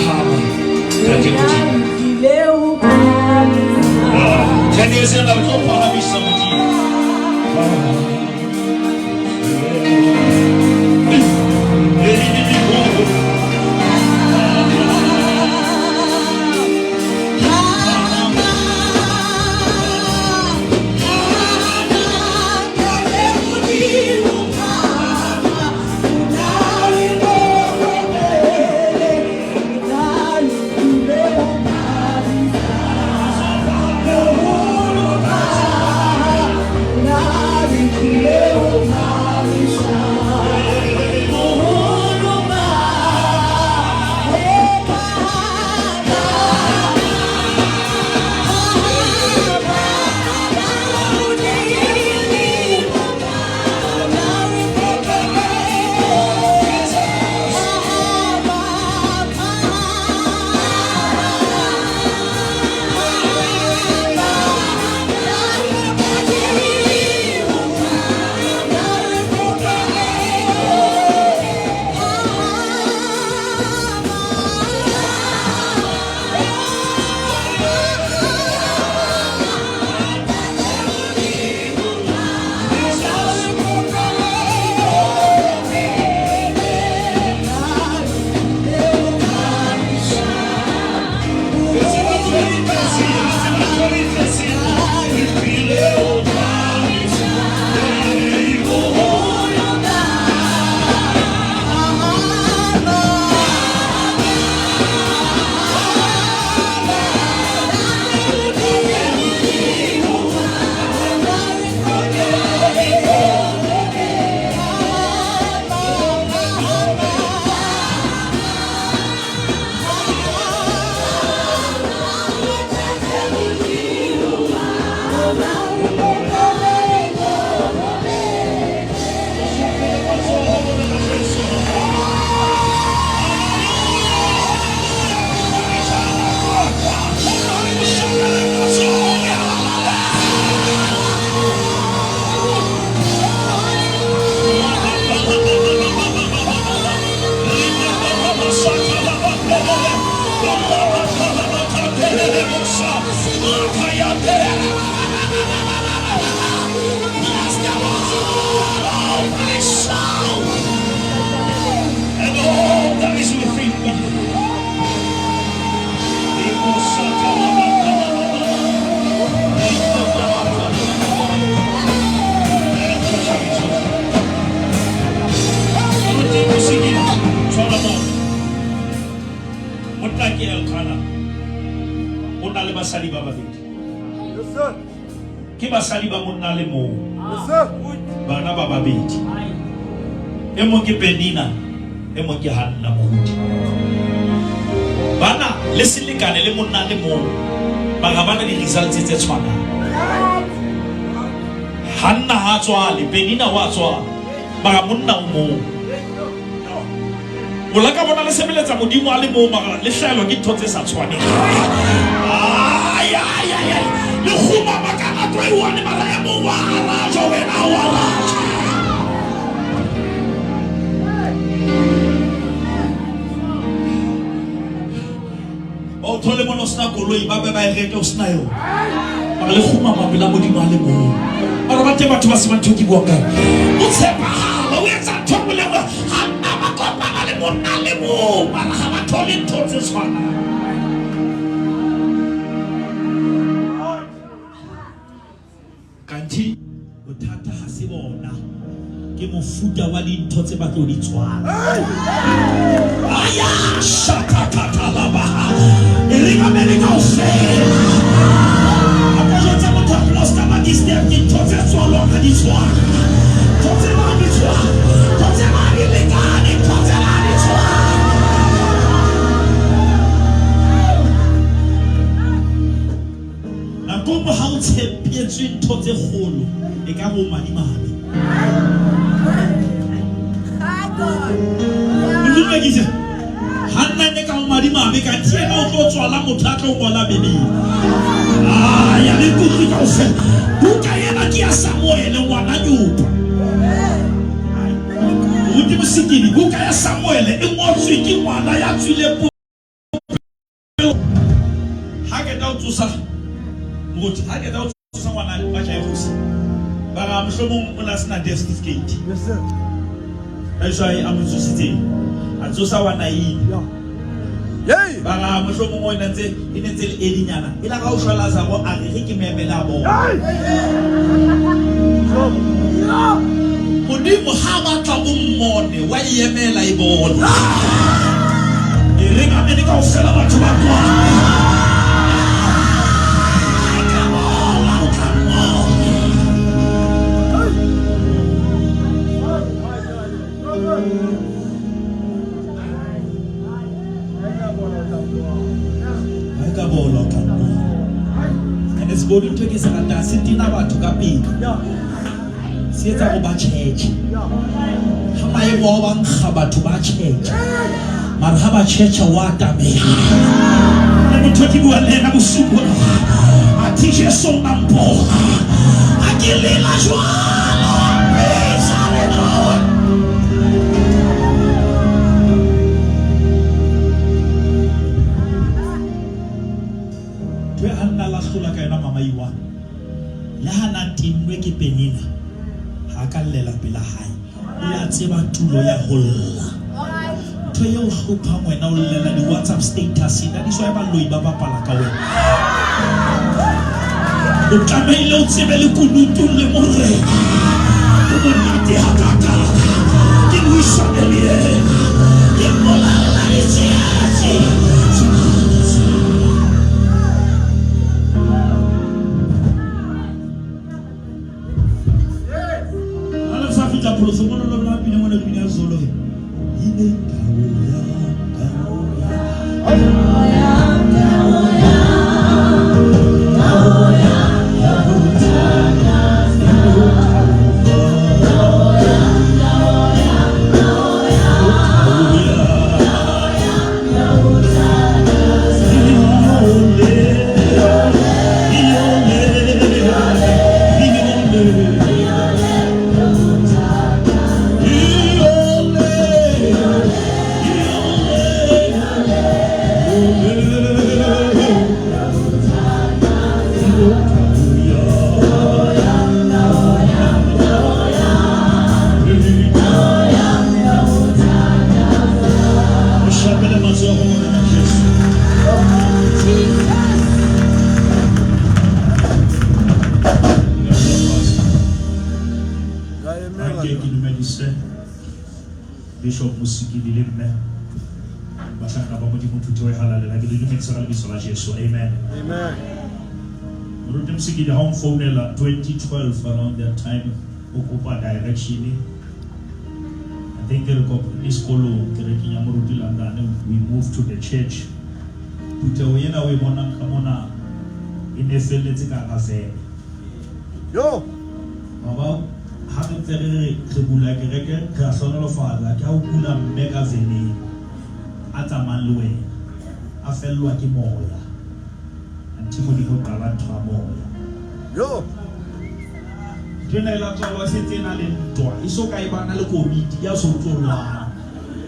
Phahama, Ntate Modimo. 10 years ena re tlo phahamisa Modimo. And all that is within me. Monna ke Elkana o na le basadi ba babedi. Ke basadi ba monna le mong. Bana ba babedi. E mong ke Penina, e mong ke Hanna moruti. Bana le selekane le monna le mong, mara ba na di-results tse tshwanang. Hanna ha tswale, Penina wa tswala, mara monna o mong. O la ka bona le sebeletsa Modimo a le mong, mara le hlahelwa ke ntho tse sa tshwaneng. Ai, ai, ai, ai. Le kgumama ka nako e one, mara e mong wa arajwa, wena ha o arajwa. Ba o thole mona o sena koloi, ba be ba e reke o sena yona. Mara le kgumama pela Modimo a le mong. Mara ba teng batho ba se ba ntho ke buang ka yona. O tshepahala, o etsa ntho e nngwe le e nngwe. Ga nna ba kopana le monna le mong, mara ga ba thole ntho tse tshwanang. Kanthe bothata ga se bona, ke mofuta wa dintho tse ba tlo di tswala. Aya shatathatalabaha e re mamele kaofela. A ka jwetsa motho a pela o ska ba disturb, dintho tse tswalwang ha di tshwane. Ntho tsena ha di tshwane, ntho tsena ha di lekane, ntho tsena ha di tshwane. Nako nngwe ha o tshepetswe ntho tse kgolo, e ka re o madimabe. Nkutlwe ha nna ne ka o madimabe kanti yena o tlo tswala motho a tlo ngola Bibele. Aya le nkutlwe kaofela. Buka ena ke ya Samuele ngwana nyopa. Moruti Mosikili, buka ya Samuele e ngotswe ke ngwana ya tswileng. Ha qeta ho tsosa moruti, ha qeta ho tsosa ngwana wa Jairus, ba ra mohlomong o na sena death certificate. Yes, sir. That's why a mo tsositseng. A tsosa wa Naine. Yeah. Yay! Ba ra mohlomong o ne ntse e ne ntse le edinyana. E la ga o shwa Lazaro a re re ke memele a bona. Hey! Yeah. Modimo ha a batla o mmone wa e emela e bona. E reng amene kaofela batho ba kwana. Ha ka bola o tla mmona. Ha e ka bola o tla mmona. And sebodu ntho e ke se ratang se tena batho ka pele. Se etsa go ba tšhetšhe. Ha maemo ao ba nkga batho ba tšhetšha. Mara ha ba tšhetšha wa atamela. Le motho ke bua le yena bosiu bona. A thi Jesu o na mpona. A ke lela jwalo. Pesa le tloha. Ntho e Anna la hlola ka yona mama Iwana. Le ha na tennwe ke Penina, ha a ka llela pela hae. O ya tseba tulo ya ho lla. Ntho e o hlophang wena o llela di-WhatsApp status, that is why baloi ba bapala ka wena. O tlamehile o tsebe lekunutu le Morena. O monate hakakang. Ke buisane le yena. Ke mmolella ditsietsi. Ha le sa fihla pholoso mono lo bla pina mono pina solo. Ine ndawo ya ndawo ya. O shapele matsogo Morena Jesu. Ka emela. Anke ke dumedise Bishop Mosikili le mme bahlanka ba Modimo phuthego e halalela ke le dumedisa ka lebitso la Jesu. Amen. Amen. Moruti Mosikili ha o mfounela 2012 around that time o kopa direction I think re kopane sekolong kerekeng ya Moruti London we moved to the church phuthego ena o e bonang ka mona e ne e felletse ka hara vene Yo! Baba ha re ntse re re re bula kereke re a hlohonolofatsa ke ha o kula mme ka veneng a tsamayang le wena a fellwa ke moya anthe Modimo o qala ntho ya moya. Yo! Ntho ena e la tswalwa e setse e na le ntwa e so ka e bana le komiti ya so ntso lwana.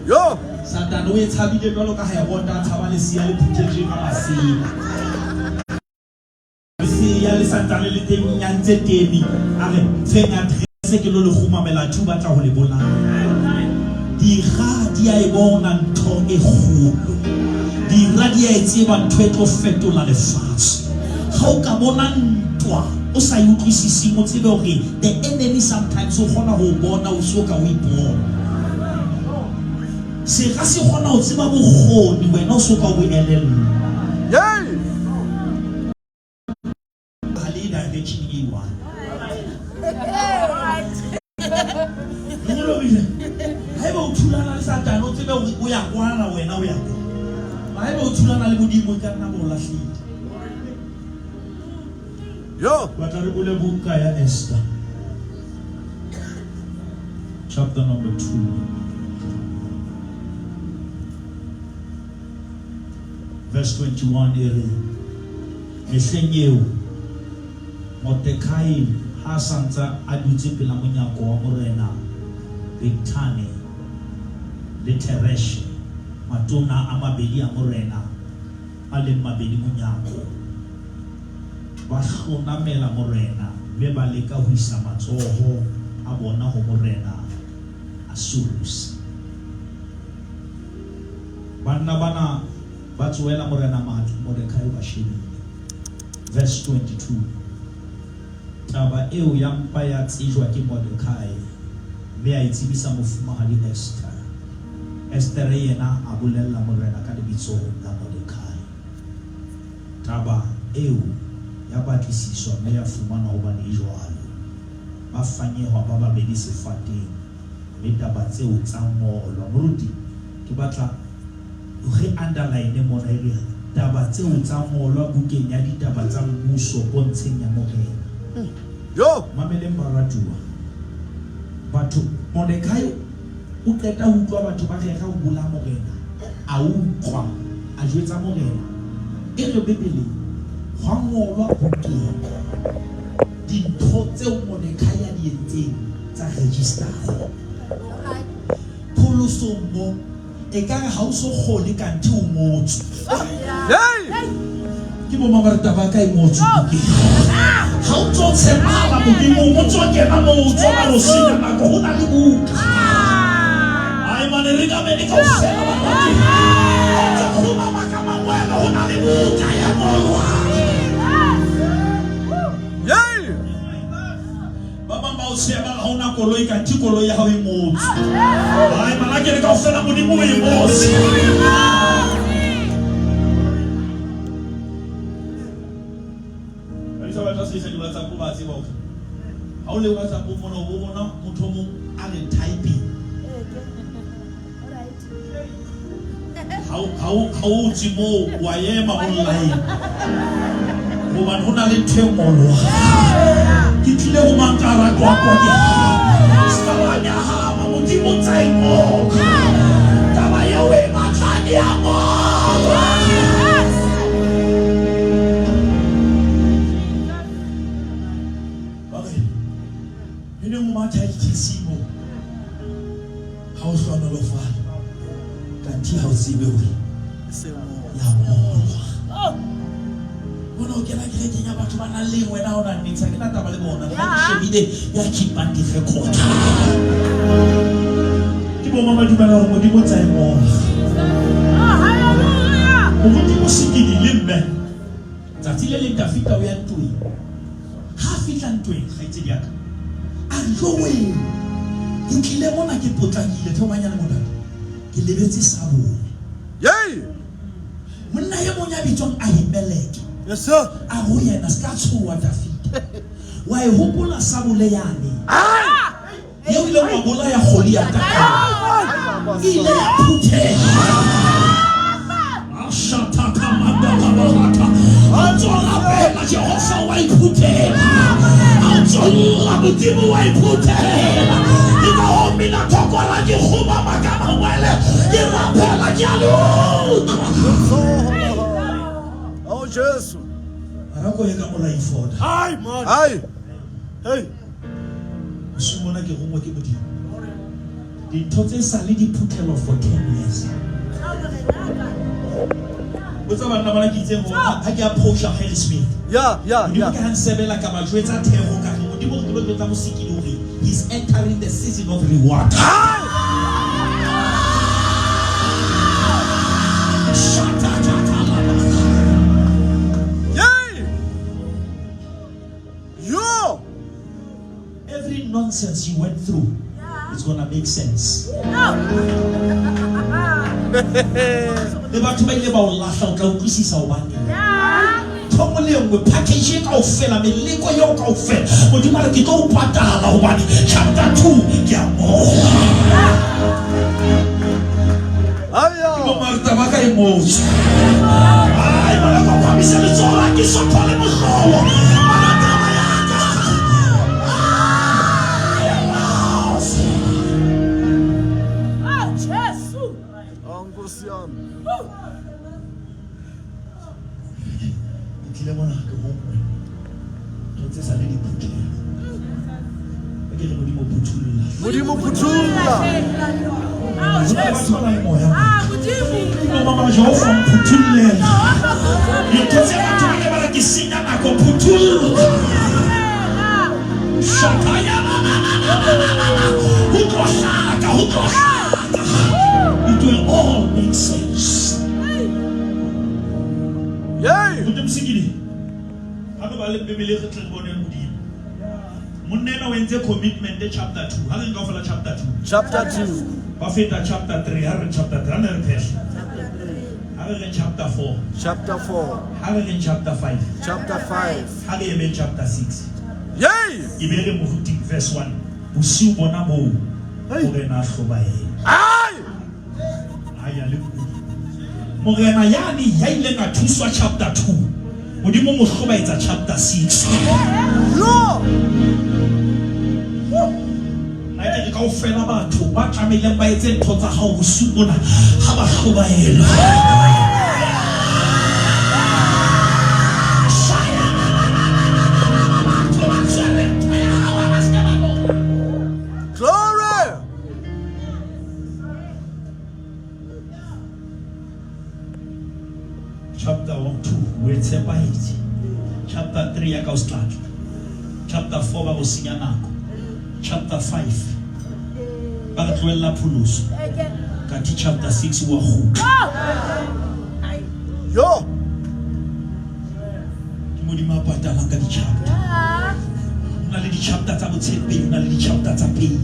Yo! Satane o e tshabile jwalo ka Herode a tshaba lesea le phuthetsweng ka masela. Lesea le sa ntsane le teng ya ntse teme a re feng address ke lo le kgumamela athe o batla ho le bolaya. Dira di a e bona ntho e kgolo. Dira di a e tseba ntho e tlo fetola lefatshe. Ha o ka bona ntwa o sa e utlwisising o tsebe hore the enemy sometimes o kgona ho o bona o so ka o ipona. Sera se kgona ho tseba bokgoni wena o so ka o bo elellwa. Yay! Ha le direction e one. Mongolo o ile haeba o thulana le Satane o tsebe hore o ya kwana wena o ya kwana. Haeba o thulana le Modimo e ka nna bo o lahlile. Yo! Batla re bule buka ya Esther. Chapter number 2. Verse 21 e re mehleng eo Mordekai ha a sa ntsa a dutse pela monyako wa morena Bigthane le Tereshe, matona a mabedi a morena, a leng mabedi monyako, ba hlonamela morena mme ba leka ho isa matsoho a bona ho morena Assueruse. Banna bana ba tsohela morena matla, Mordekai o ba shebile. Verse 22. Taba eo ya mpa ya tsejwa ke Mordekai, mme a e tsebisa mofumahadi Esthere. Esthere yena a bolella morena ka lebitso la Mordekai. Taba eo ya batlisiswa mme ya fumanwa hobane e jwalo. Ba fanyehwa ba babedi sefateng, mme taba tseo tsa ngolwa. Moruti, ke batla re underline mona e re, Taba tseo tsa ngolwa bukeng ya ditaba tsa mmuso pontsheng ya morena. Yo! Mameleng baratuwa. Batho, Mordekai o qeta ho utlwa batho ba rera ho bolaya morena. A utlwa, a jwetsa morena. E re Bibele, hwa ngolwa bukeng dintho tseo Mordekai a di entseng tsa register-wa. Pholosong mo, Ekare ha o so kgone kanthe o ngotswe. Ke bo mang ba re taba ya ka e ngotswe bukeng. Ha o ntso tshepahala Modimong, o ntso kena moo, o ntso bala o senya nako, ho na le buka. Ai mane re ka mene kaofela barati. O ntso kgumama ka mangwele, ho na le buka ya ngolwang. Ba bang ba o tsheya ba re ha o na koloi kanthe koloi ya hao e ngotswe. Hai mana ke re kaofela Modimo o e ngotse. Badisa ba tla sebedisa di-WhatsApp ba tseba hore ha o le WhatsApp mona o bo bona motho o mong a re typing. Ha o tswe moo wa ema online gobane go na le ntho e ngolwa. Ke tlile go mang ka hara Qwaqwa ke ska wa nyahama Modimo o ntsa e ngola. Taba eo o e batlang e a ngolwa. Ba re e neng o matha di-taxi moo. Ha o hlohonolofala, kanthe ha o tsebe hore ya ngolwa. Bona o kena kerekeng ya batho ba nang le wena ha o na niks, ha ke na taba le bona. Nna ke shebile ya keepang di-record. Ke bo mang ba dumela hore Modimo o ntse a e ngola? Moruti Mosikili le mme Tsatsi le leng Dafida o ya ntweng. Ha a fihla ntweng, kgaitsedi ya ka, a re, Jowe, ke tlile mona ke potlakile, theoha nyane mo ntate, ke lebetse sabole. Yay! Monna e mong ya bitswang Ahimeleke Yes, sir. a ho yena, Se ka tshoha, Dafida. Wa e hopola sabole yane eo ileng wa bolaya Goliata ka yona? E ile ya phutheha. Ha o ntso rapela, Jehova wa e phuthela. Ha o ntso lla, Modimo wa e phuthela. Ke ka hoo mmina thoko ra ke kgumama ka mangwele, ke rapela, ke a le utlwa. Oh Jesu. Arako ye ka mora ifoda. Ai man. Ai. Hey. Bosiung bona ke rongwe ke Modimo. Dintho tse sale di phuthelwa for 10 years. Botsa banna bana ke itseng hore ha ke approacha Harrismith. Ya, ya, Modimo ya. ke ha nsebela ka ba jwetsa thero ka re Modimo re tlo jwetsa Mosikili hore he's entering the season of reward. Yay! Yo! Every nonsense you went through it's gonna make sense. Le batho ba ile ba o lahla o tla utlwisisa hobaneng. Ntho nngwe le e nngwe package e kaofela meleko eo kaofela Modimo a re ke tlo o patala hobane chapter 2 ke a ngola. Aya! Ke bo Martha ba ka e ngotswe. Ai bana ba phahamisa letsoho la ke so thole mohlolo. Bana taba ya ka. Oh, Jesu. Oh Nkosi yami. Ke tlile mona ke gongwe. Ntho tse sa le diphuthelo. Ke re Modimo phuthulla. Modimo phuthulla. Oh, Ho na le Jesu. batho ba nang le moya. Ah, Modimo. Ke bo mama Jehova mphuthullele. Moruti Mosekedi, ha re baleng Bibele re tle re bone Modimo. Monna enwa o entse commitment chapter 2. Ha re reng kaofela chapter 2. Chapter 2. Ba feta chapter 3, ha re reng chapter 3, ha ne re phehle. Ha re reng chapter 4. Chapter 4. Ha re reng chapter 5. Chapter 5. Ha re emeng chapter 6. Yay! E be re moruti verse 1. Bosiu bona boo, Hey. Morena a hlobaela. Ai! A ya le kudu. Morena yane ya ileng a thuswa chapter 2, Modimo mo hlobaetsa chapter 6. Yo! Nna ke re kaofela batho ba tlamehileng ba etse ntho tsa hao bosiu bona ha ba hlobaelwa. Glory! Chapter 1, 2, o e tshepahetse. Chapter 3 ya ka o setlatla. Chapter 4 ba go senya nako. Chapter 5 ba re tlohella pholoso. Kathe chapter 6 wa kgutla. Yo! Ke Modimo a patalang ka di-chapter. Ho na le di-chapter tsa botshepehi, ho na le di-chapter tsa pain.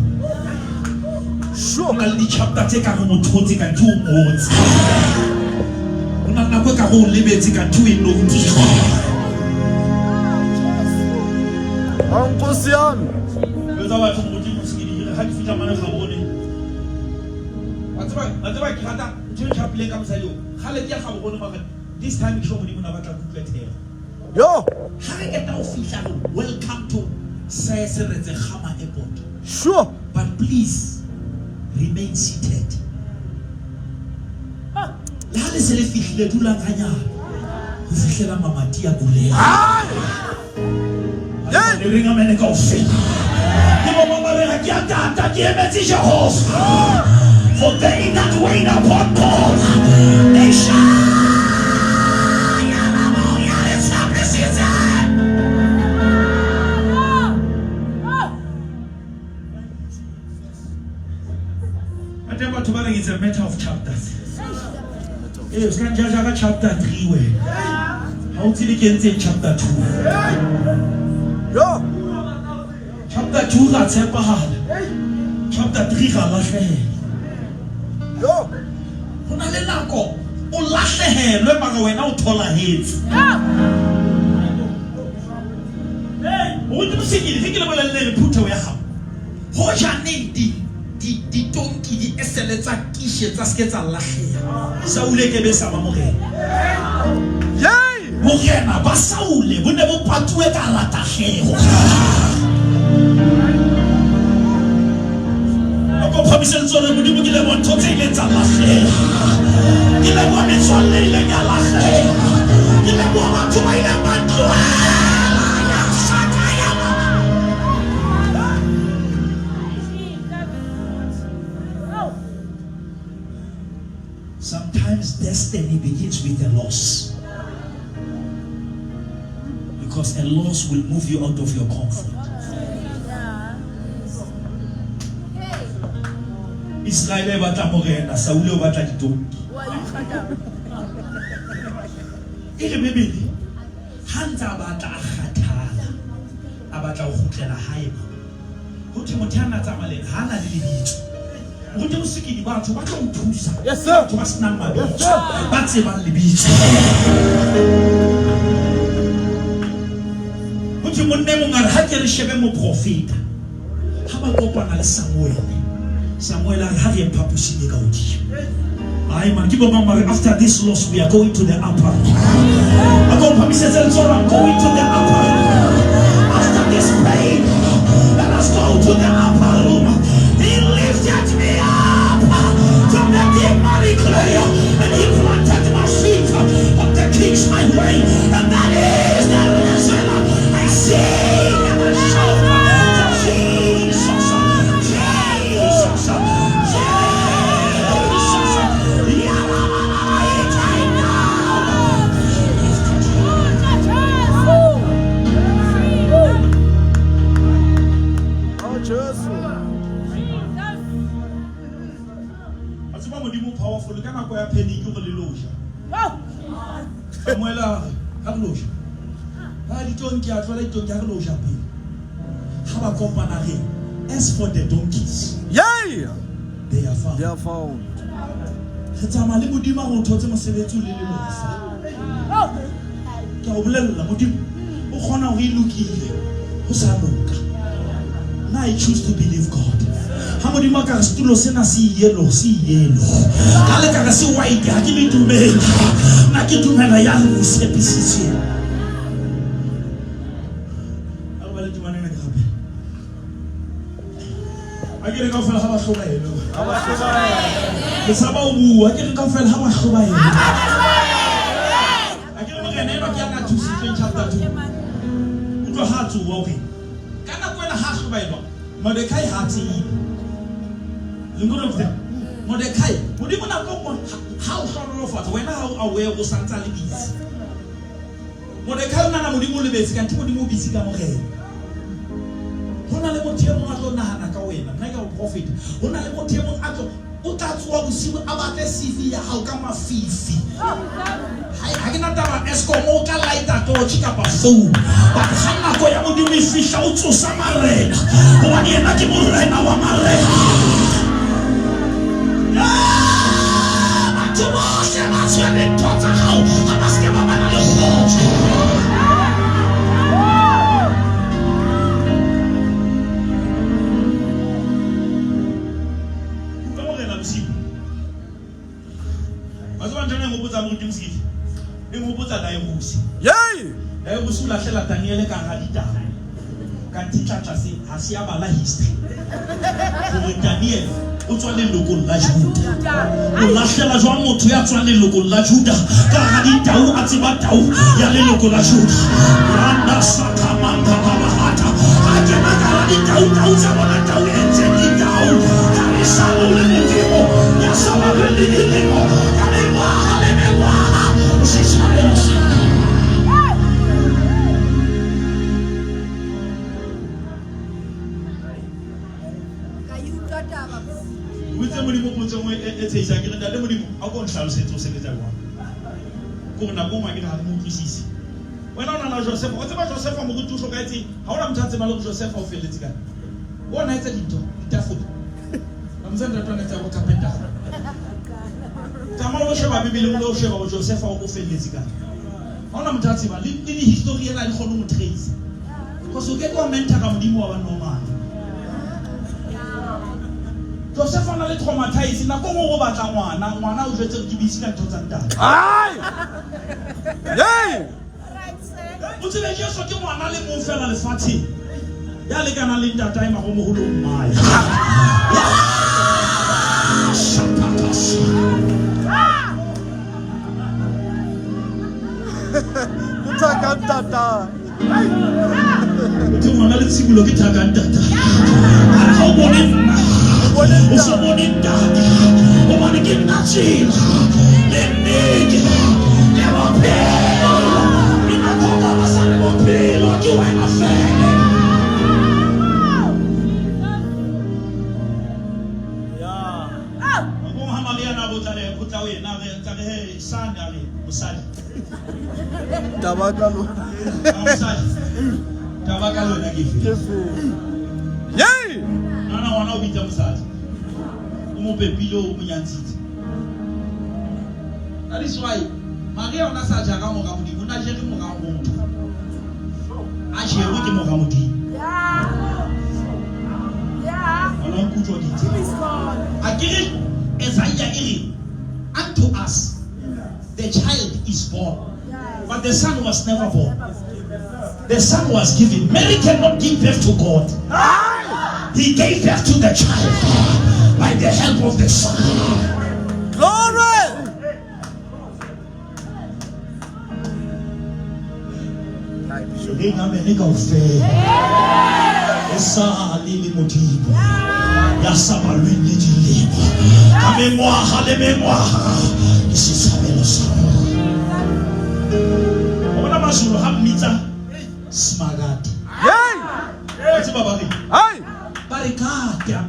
Sure. Ho na le di-chapter tse ka reng o thotse kanthe o ngotse. Ho na le nako e ka re o lebetse kanthe o e noutile. Oh, Nkosi yami. Jwetsa batho moruti Mosekedi ke re ha ke fihla mane Gaborone. Wa tseba, wa tseba ke rata ntho e ntjhapileng ka mosadi oo. Kgale ke ya Gaborone mara This time ke sure Modimo na batla ke utlwe thero. Yo! Ha re qeta ho fihla re welcome to Sir Seretse Khama Airport. Sure. But please remain seated. Le ha le se le fihlile dulang hanyane ho fihlela mamati a buleha. Hey! Le reng amen kaofela. Ke bo mang ba reng ha ke a tata ke emetse Jehova. For they that wait upon God, they shall. Ate batho ba reng it's a matter of chapters. Ee, o se ka njaja ka chapter 3 wena. Ha o tsebe ke entseng chapter 2. Yo! Chapter 2 ra tshepahala. Chapter 3 ra lahlehelwa. Yo! Ho na le nako o lahlehelwe mara wena o tholahetse. Moruti Mosekedi, ge ke le bolelele re phuthego ya gago, hoja neng di, di, ditonki di esele tsa Kishe tsa se ke tsa lahleha, Saule e ke be sa ba morena. Yay! Borena ba Saule bo ne bo patuwe ka hara tahleho. O ko phamise letsoho re Modimo ke leboha ntho tse ileng tsa lahleha. Ke leboha metswalle e ileng ya lahleha. Ke leboha batho ba ileng ba ntlohela. Ya shaka ya baba. Sometimes destiny begins with a loss. Because a loss will move you out of your comfort. Israele e batla morena, Saule o batla ditonki. E re Bibele ha ntse a batla a kgathala, a batla ho kgutlela hae. Ho thwe motho ya na tsamaya le yena ha a na le lebitso. Moruti Mosekedi, batho ba tlo o thusa. Yes, sir. Batho ba senang mabitso, Yes, sir. ba tsebang lebitso. Ho thwe monna e mong a re ha ke re shebe moprofeta. Ha ba kopana le Samuele, Samuele a re ha re ye phaposing e ka hodimo. Ai man, ke bo mang ba re after this loss we are going to the upper room. A ko phamisetse letsoho, I'm going to the upper room. After this pain, let us go to the upper room. He lifted me up from the deep miry clay and he planted my feet on the king's highway. And that is the reason I sing and I shout for Jesus. Jesus. Jesus. He came down. Oh, Jesu. Wa tseba Modimo o powerful ka nako ya panic gore le loja. Samuel a re, A re lo ja. A ditonki a tlola ditonki a re lo ja pele. Ha ba kopana re as for the donkeys. Yay! They are found. They are found. Re tsamaya le Modimo a re o thotse mosebetsi o le lelofa. Ke a o bolella Modimo o kgona go e lokile go sa loka. Nna I choose to believe God. Ha Modimo a ka re setulo sena se yellow, se yellow. Ka le ka re se white, ha ke le dumele. Nna ke dumela ya re o tshepisitseng. A re bale temana ena ke gape. A ke re kaofela ga ba hlobaelwe. Ke tshaba ho bua, ke re kaofela ga ba hlobaelwe. A ke re morena enwa ke ya na thusitsweng chapter 2. Utlwa ha a tsoha o re ka nako ena ha a hlobaelwa Mordekai ha a tsebe. Le nkutlwa mofuteng? Mordekai, Modimo nako nngwe ha o hlohonolofatsa wena ha o aware o santse a le busy. Mordekai o nahana Modimo o lebetse kanthe Modimo o busy ka morena. Ho na le motho e mong a tlo nahana ka wena. Nna ke a o profeta. Ho na le motho e mong a tlo o tla tsoha bosiu a batle CV ya hao ka mafifi. Ha ke na taba Eskom o tla lighta torch kapa phone. But ha nako ya Modimo e fihla o tsosa marena. Hobane yena ke morena wa marena. Batho bohle ba tshwere ntho tsa hao ha ba se ke ba bana le kgotso. Utlwa morena bosiu. Wa tseba ntho ena e nghopotsa moruti Mosekete? E nghopotsa Dairusi. Yay! Dairusi o lahlela Daniele ka hara ditau. Kanthe tlatla se ha se ya bala history. Hore Daniele o tswa lelokong la Juda. O lahlela jwang motho ya tswang lelokong la Juda ka hara ditau a tseba tau ya leloko la Juda. Randa sakamanga babahata. A kena ka hara ditau, tau tsa bona tau e ntseng ditau. Ka mesalo le Modimo ya sa balweng le dilemo ka mengwaga le mengwaga o setšhabeng sa ka. Ka e utlwa taba. O itse Modimo potso e nngwe e e tshehisang ke re ntate Modimo a ko ntlhalosetse o sebetsa jwang. Ke gore nako nngwe ke re ga re mo utlwisise. Wena o nahana Josefa, o tseba Josefa moruti o hlokahetse ha hona motho a tsebang le gore Josefa o felletse kae. O na etsa dintho, ditafole. Ba motsa ntate o na etsa bo carpenter. Tsamaya o lo sheba Bibele o lo sheba gore Josefa o felletse kae. Ha hona motho a tsebang le le di-history ena ha di kgone ho mo trace. Because o ke ke wa mentor-a Modimo wa ba normal. Josefa o na le traumatise nako e nngwe o batla ngwana, ngwana o jwetse ke busy ka ntho tsa ntate. Ai! Yay! O tsebe Jesu ke ngwana le mong fela lefatsheng ya lekanang le ntatae magomogolo mmae. Shakakas. Ke thaka ntata. Ke ngwana le tshibulo ke thaka ntata. A re ha o bone nna, o so bone ntate. Hobane ke nna tsela le nnete le bophelo. Nna kgoka ba sa re bophelo ke wena fela. Nako ha Maria na botla le go tla ho yena re tla re he sane a re mosadi. Taba ka lona. Mosadi. Taba ka lona ke fe. Ke fe. Yay! Nana ngwana o bitsa mosadi. O mo pepile o mo nyantshitse. That is why Maria o na sa jara mora Modimo, o na jere mora motho. A jerwe ke mora Modimo. Yeah. Ona nkutlwa ke itse. A ke re Isaiah e re unto us the child is born. But the son was never born. The son was given. Mary cannot give birth to God. He gave birth to the child by the help of the son. Glory! Re ngamele kaofela e sa le le Modimo ya sa balweng le dilemo ka mengwaga le mengwaga ke setshabelo sa rona. O bona Mazulu ha mmitsa Smakati. Yay! Wa tseba ba reng? Ai! Ba re kate a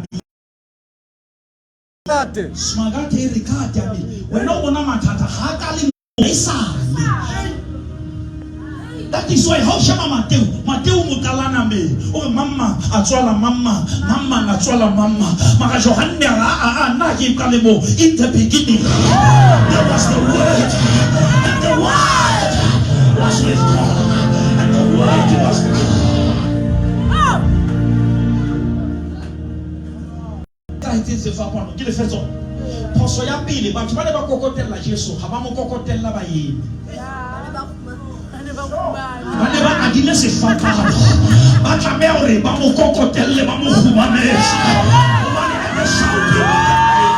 Ntate. Smakati e re kate a wena o bona mathata ga ka le e sale. That is why ha o sheba Mateo, Mateo o mo qala nameng. O re mamma a tswala mamma, mamma a tswala mamma. Mara Johanne a re a a nna ke qale mo. In the beginning there was the word and the word was with God and the word was God. Etsahetseng sefapano ke lefe tsona. Phoso ya pele, batho ba ne ba kokotella Jesu, ga ba mo kokotella ba eme. Ba ne ba adile sefapano, ba tlameha hore ba mo kokotelle, ba mo kgumametse. Hobane at the shouting of the name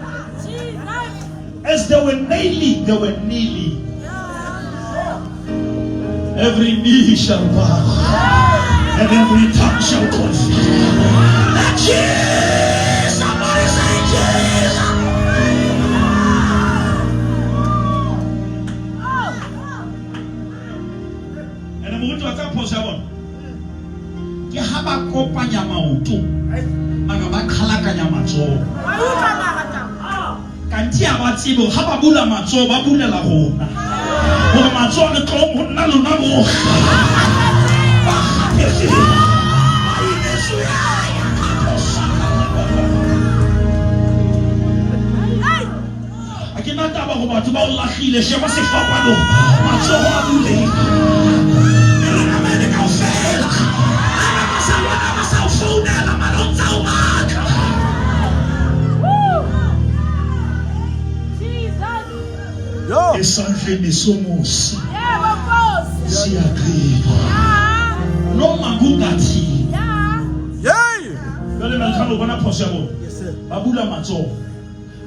of Jesus, As they were nailing, they were kneeling. Every knee shall bow, and every tongue shall confess that Jesus, somebody say Jesus. And moruti wa tsa phoso ya bona ke ha ba kopanya maoto mara ba qhalakanya matsoho. Kanthe ha ba tsebe hore ha ba bula matsoho ba bulela rona. Hore matsoho a re tlong ho nna lona bohle. Ba kgathetse. Ba imetswe. Ha ke na taba go batho ba o lahlile, sheba sefapanong, matsoho a bulehile. E re amene kaofela. Ebe ba sa lwana, ba sa o founela, mara o ntsa o batla. Esandleni somusa siyagqiba noma kungathini. Jwale Melkhane o bona phoso ya bona, ba bula matsoho.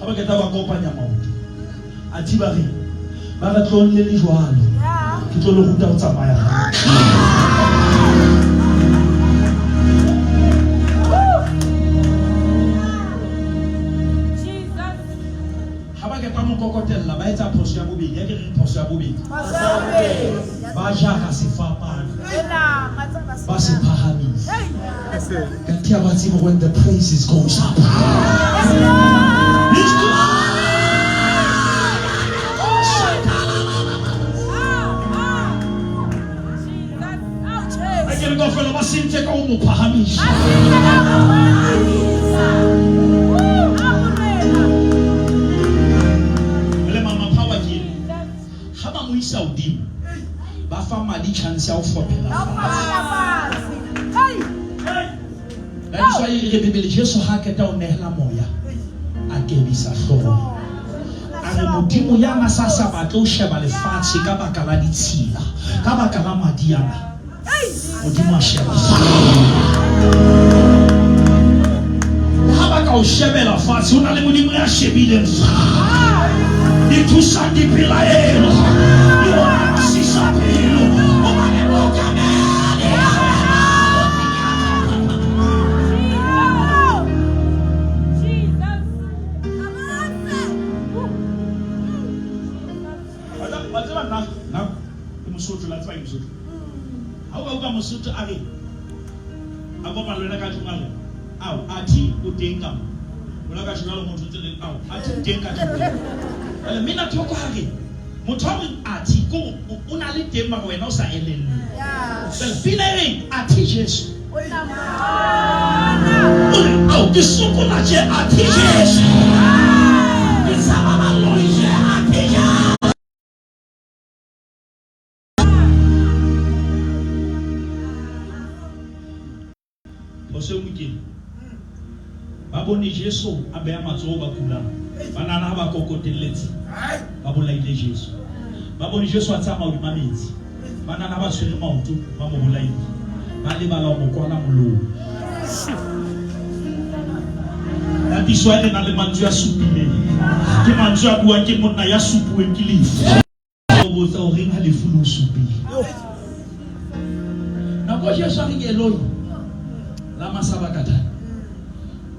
Ga ba keta ba kopanya maoto, athe ba re, Ba re tlong le le jwalo, ke tlo le ruta ho tsamaya hantle. Ha ba keta mo kokotella, ba etsa phoso ya bobedi. Ya ke reng phoso ya bobedi? Ba jara sefapano, ba se phahamisa. Kanti ha ba tsebe when the praises goes up. His glory. A ke re kaofela ba sentse ka ho mo phahamisa. Le mama power ke ha ba mo isa hodimo ba fa madi chance ya ho fophela fatshe. That is why e re Bibele Jesu ha qeta ho nehela moya a kebisa hlooho. A re Modimo ya na sa sa batle ho sheba lefatshe ka baka la ditshila, ka baka la madi ana. Modimo a sheba fatshe. Ha ba ka o shebela fatshe, ho na le Modimo ya shebileng fatshe. Di thusang dipelaelo, di ona masisa pelo, hobane mookamedi Wa tseba nna, nna ke Mosotho, la tseba ke Mosotho. Ha o ka utlwa Mosotho a re, a kopana le wena ka tlung a re, Ao, athe o teng ka mo. O la ka tjho jwalo motho ntse le, ao, athe o teng ka tlung. Jwale mmina thoko ha re, motho a reng athe, ko o na le teng mara wena o sa elellwe. Jwale pina e reng, athe Jesu. O re, ao, ke sokola tje, athe Jesu. Ke tshaba baloi tje, athe Jesu. Phoso e nngwe ke ba bone Jesu a beha matsoho ba kulang, ba nahana ha ba kokotelletse ba bolaile Jesu. Ba bone Jesu a tsamaya hodima metsi, ba nahana ha ba tshwere maoto ba mo bolaile. Ba lebala ho mo kwala molomo. That is why re na le mantswe a supileng. Ke mantswe a buang ke monna ya supuweng ke lefu. O botsa o reng ha lefu le o supile. Nako Jesu a reng Eloi lama sabakatha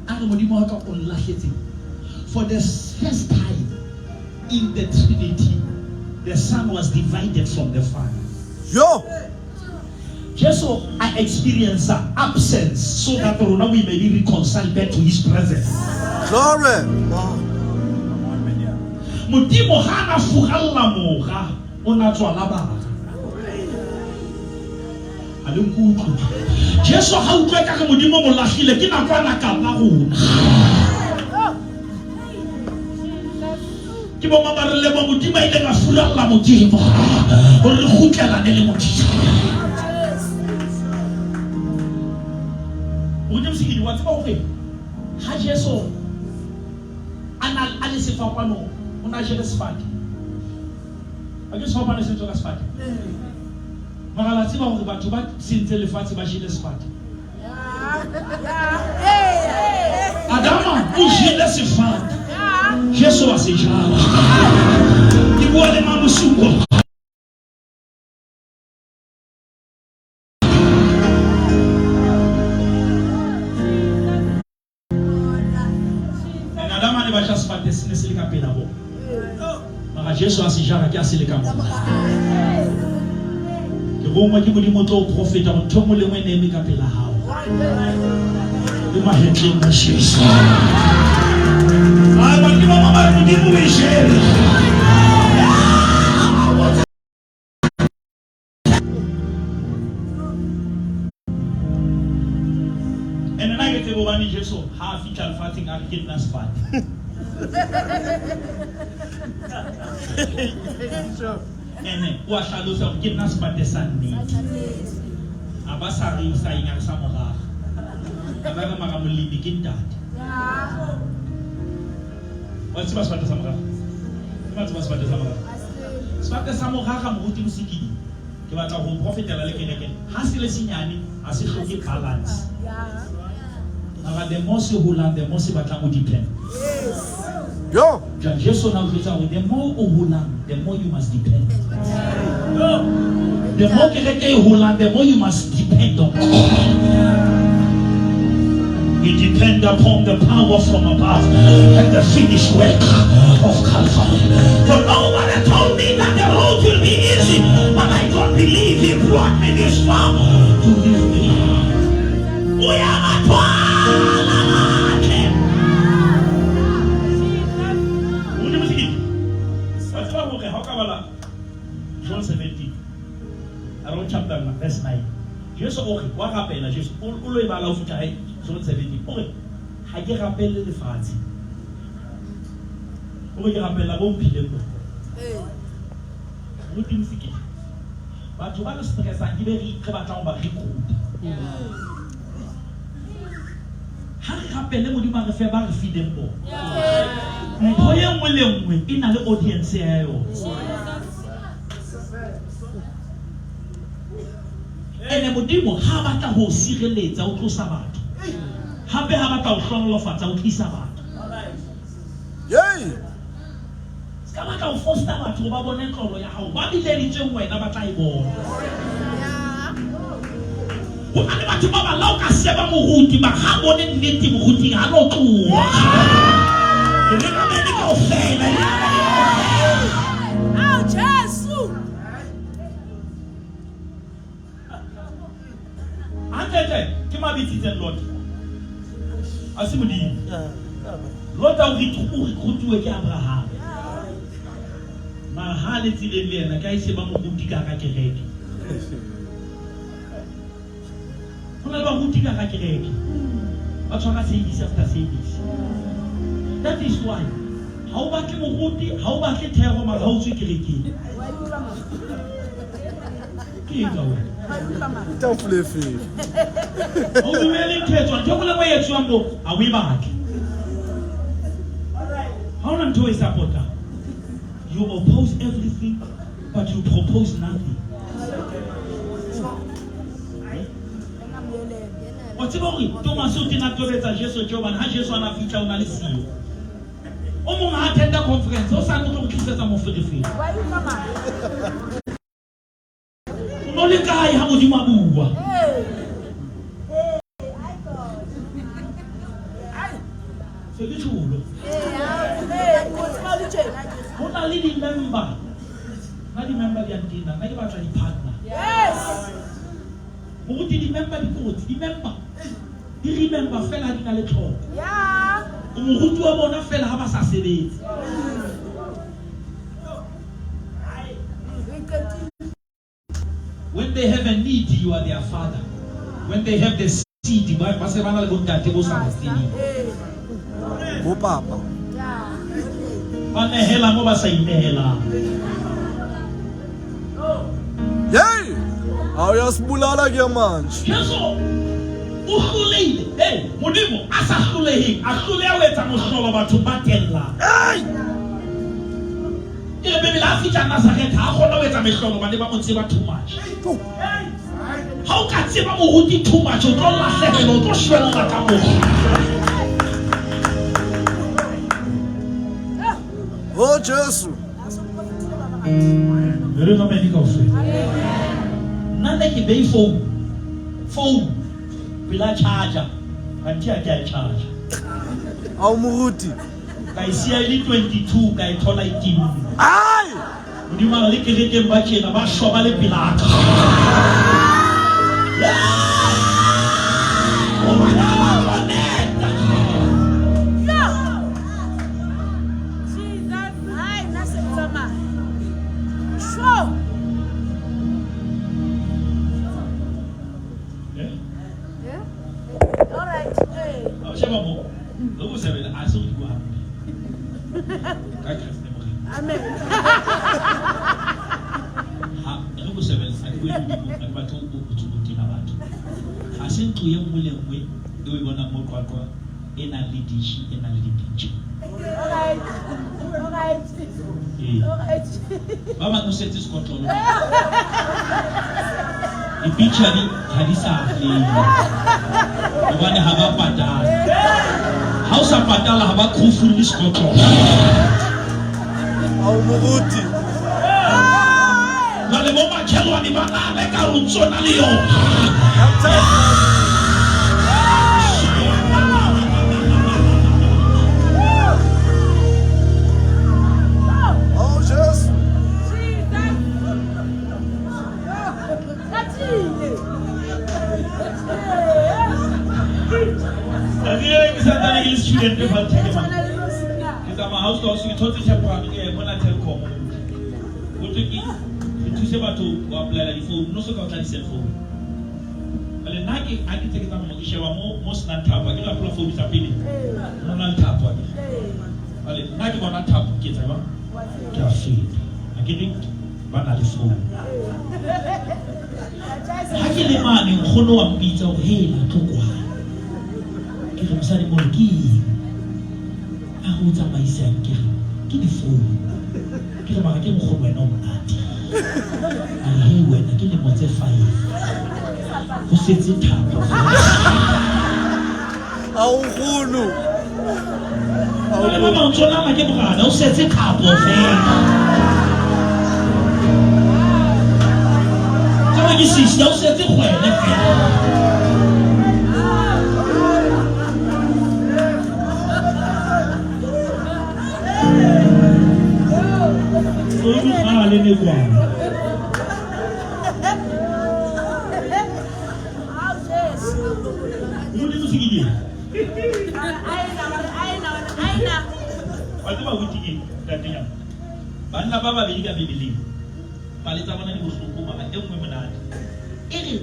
a re Modimo wa ka o nlahletseng. For the first time in the Trinity, the Son was divided from the Father. Yo! Jesu Jesu a experiencer absence so that rona we may be reconciled back to his presence. Glory. Modimo ga a na furalla mora, o na tswala bara. A le nkutlwe. Jesu ga utlwe ka re Modimo mo lahlile ke nako a na kalla rona. Ke bo mang ba re leboha Modimo a ileng a furalla Modimo gore re kgutlelane le Modimo. Modimo Sekedi, wa tseba gore ha Jesu a na a le sefapanong o na jele sefate. A ke sefapano se tswa ka sefate. Mara la tseba gore batho ba sentse lefatshe ba jele sefate. Adama o jele sefate, Jesu a se jala. Ke bua le mang bosiu bo? And Adama ne ba ja sefate se ne se le ka pela bona. Mara Jesu a se jara ke a se le ka mora. Ke rongwa ke Modimo o tlo o profeta gore ntho e nngwe le nngwe e ne eme ka pela hao. Le mahetleng a Jesu. Ai, ba ke ba ba re Modimo o e jere. Ene nna ke tsebe hobane Jesu ha a fihla lefatsheng a re ke nna sefate. Ene o a hlalosa hore ke nna sefate sa nnete. A ba sa re sa eng a re sa morara. A ba re mara molemi ke ntate. Wa tseba sefate sa morara? Ke ba tseba sefate sa morara? Sefate sa morara moruti Mosekedi ke batla go profetela le kereke ha se le senyane ha se hloke balance. Mara the more se holang the more se batlang o depend. Yo. Jwale Jesu o na o jwetsa hore the more o holang the more you must depend. The more kereke e holang the more you must depend on God. We depend upon the power from above and the finished work of Calvary. For nobody told me that the road will be easy, but I don't believe he brought me this far to leave me. Uyabathwala bakhe. Modimo Sekete, wa tseba hore ha o ka bala John 17, around chapter verse 9, Jesu o re, wa rapela Jesu, o o lo e bala o fihla hae John 17, o re, ha ke rapelle lefatshe. O re ke rapella bo mphileng bona. Modimo Sekete, batho ba re stressang ke be re re batlang ho ba recruit. Ha re rapele Modimo a re fe ba re fileng bona. Mpho ye nngwe le nngwe e na le audience ya yona. Ene Modimo ha a batla ho o sireletsa o tlosa batho. Hape ha batla ho hlohonolofatsa o tlisa batho. Yay! Se ka batla ho fosta batho hore ba bone tlolo ya hao. Ba bileditsweng wena ba tla e bona. Ho na le batho ba bang la o ka seba moruti mara ha bone nnete moruting ha no tloha. Re ramele kaofela, re ramele kaofela. Ao Jesu. Hantlentle ke mang a bitsitseng Lota? A se Modimo. Lota o recruituwe ke Abrahama. Mara ha a le tseleng le yena ke a e sheba moruti ka hara kereke. Ho na le baruti ka hara kereke. Ba tshwara service after service. That is why ha o batle moruti, ha o batle thero mara ha o tswe kerekeng. Ke eng ka wena? Tafole efe? O dumele ntho e tswang. Ntho e nngwe le nngwe e etsuwang moo, ha o e batle. Ha hona ntho e support-ang. You oppose everything, but you propose nothing. Wa tseba hore Thomas o tena tobetsa Jesu tje hobane ha Jesu a na fihla o na le siyo. O mong ha attenda conference o sa tlo go tlisetsa moferefere. O no le kae ha Modimo a bua? Se ke tjholo. Ho na le di-member. Nna di-member di a ntena. Nna ke batla di-partner. Yes. Moruti di-member di kotsi, di-member di remember fela ha di na le tlhoko. Yeah. O moruti wa bona fela ha ba sa sebetse. Re qetile. When they have a need, you are their father. When they have the seed, ba ba se ba na le bontate bo sa ba tsebeng. Ee. Bo papa. Yeah. Ba nehela mo ba sa inehelang. Hey! Awuyasibulala ke manje. Jesu o hlolehile. Hey, Modimo a sa hloleheng, a hloleha ho etsa mohlolo bathong ba tellang. Hey! E re Bibele ha fihla Nazaretha ha kgona ho etsa mehlolo bane ba mo tseba too much. Ha o ka tseba moruti too much o tlo lahlehelwa o tlo shwella ka moso. Oh Jesu. Re re mamedi kaofela. Nna ne ke bei phone phone pela charger kanti ha ke a e charger. Ao moruti. Ka e siya e le 22 ka e thola e timme. Ai! Modimo a re le kerekeng ba tjena ba shwa ba le pelaka. Jesus. Hai, nna se ke tsamaya. Sure. Yeah. All right. Hey. Sheba mo. Le go sebela a se go bua hampe. Ka Kreste Morena. Amen. Ha re go sebela a ke bue Modimo a ke batle go go tena batho. Ha se ntlo ye nngwe le nngwe e o e bonang mo Qwaqwa e nang le dish e nang le di-picture. All right. All right. Ee. All right. Ba bang o setse sekotlolo. Di-picture di ha di sa fela. Hobane ha ba patala. Ha o sa patala ha ba kgofulle sekotlolo. Ao moruti. Jwale bo makhelwane ba nahana ka o tsona le yona. Oh Jesu. Jesus. Tatile. Tsatsi le leng ke santsane ke le student fa Thekema. Tshwana le Rosina. Ke tsamaya house to house ke thotse temporary ke mona Telkom. Ho thwe ke re thuse batho ho applyela di-phone no so ka o tla di-cell phone. Jwale nna ke ha ke ntse ke tsamaya mo ke sheba mo mo senang thapo ha ke re hopola phone tsa pele. Ho na le thapo akere. Jwale nna ke bona thapo ke etsa jwang? Ke a feta. Ha ke re ba na le phone. Ha ke le mane nkgono wa mpitsa hore hela tlo kwana. Ke re mosadi mono ke eng? A re o tsamaisang ke re ke difounu. Ke re mara ke nkgono wena o monate. A re hei wena ke lemo tse five. Ho setse thapo feela. Ao nkgono. Ao Jwale ba bang tsona ana ke morana o setse thapo feela. Tsena ke sister o setse kgwele feela. Founu kgale ne kwana. Ao Jesu. Modimo se ke eng? Aina, aina, aina. Wa tseba ho ke eng, ntatenyana? Banna ba babedi ka Bibeleng, pale tsa bona di bohloko mara e nngwe monate. E re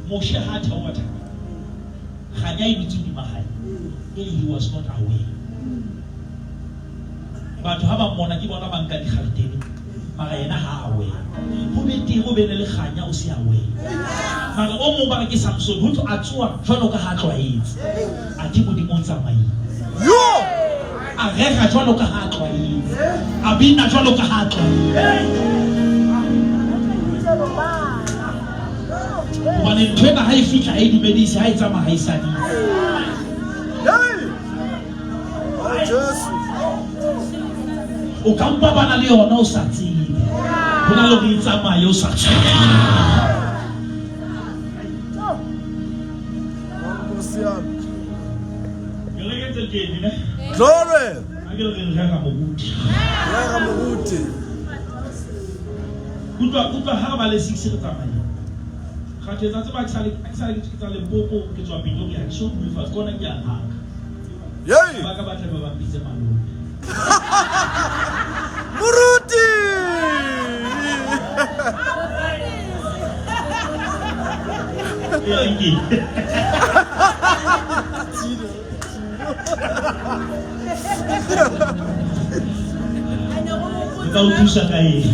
Moshe ha a theoha thabeng, kganya e dutse hodima hae. E re he was not aware. Batho ha ba mmona ke bona ba nka dikgaretene, mara yena ha a aware. Ho betere o bene le kganya o se aware. Mara o mong ba re ke Samson, ho thwe a tsoha jwalo ka ha a tlwaetse. Athe Modimo o tsamaile. Yo! A rera jwalo ka ha a tlwaetse. A bina jwalo ka ha a tlwaetse. Hobane ntho ena ha e fihla ha e dumedise, ha e tsamaya ha e sadise. Hey! Oh Jesu. O ka mpa bana le yona o sa tsebe. Ho na le hore e tsamaye o sa tsebe. Nkosi yami. Kereke tse kene ne? Glory. Ha ke re re rera moruti. Rera moruti. Utlwa utlwa ha re ba le 6 re tsamaye. Kgathetsa tseba ke sale ke sale ke tsa Limpopo ke tswa Pretoria ke so dule fatshe kona ke a haka. Yey. Ba ka ba tla be ba mpitse malome. Moruti. Ee, ke. Nka o thusa ka eng?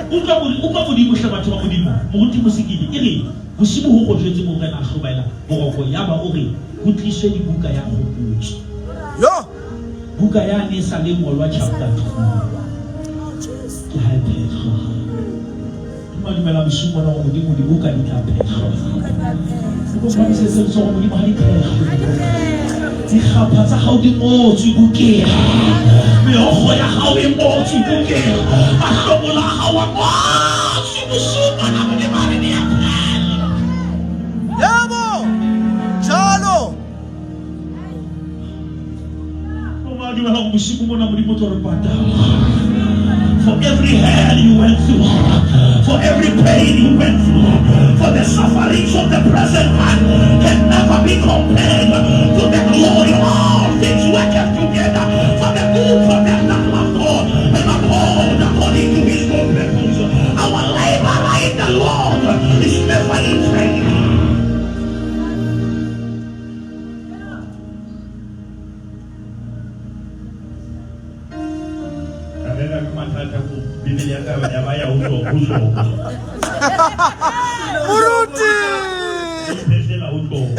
Utlwa utlwa Modimo hle batho ba Modimo. Moruti Mosekedi e re bosibu ho kgotjwetse morena a hlobaela boroko yaba o re ho tliswe dibuka ya kgopotso. Yo! Buka yane e sa le ngolwa chapter 2. Ke ha e phehlwa. Ke dumela bosiu bona gore Modimo dibuka di tla phehlwa. Ke go phamisetse letsogo Modimo ha di phehlwe. Dikgapha tsa gago di ngotswe bukeng. Meokgo ya gago e ngotswe bukeng. Mahlomola a gago a ngotswe bosiu bona Modimo a re di a phehlwa. Yebo. Njalo. O dumela gore bosigo mona Modimo o tlo re patala. For every hell you went through, for every pain you went through, for the sufferings of the present time can never be compared to the glory. All things work together for the good for them that love God and are called according to his good purpose. Our labor in the Lord is never in vain. Ka rera ka mathata ko Bibele ya ka ya ba ya ho Jobo, ho Jobo. Moruti! Iphehlela ho Jobo.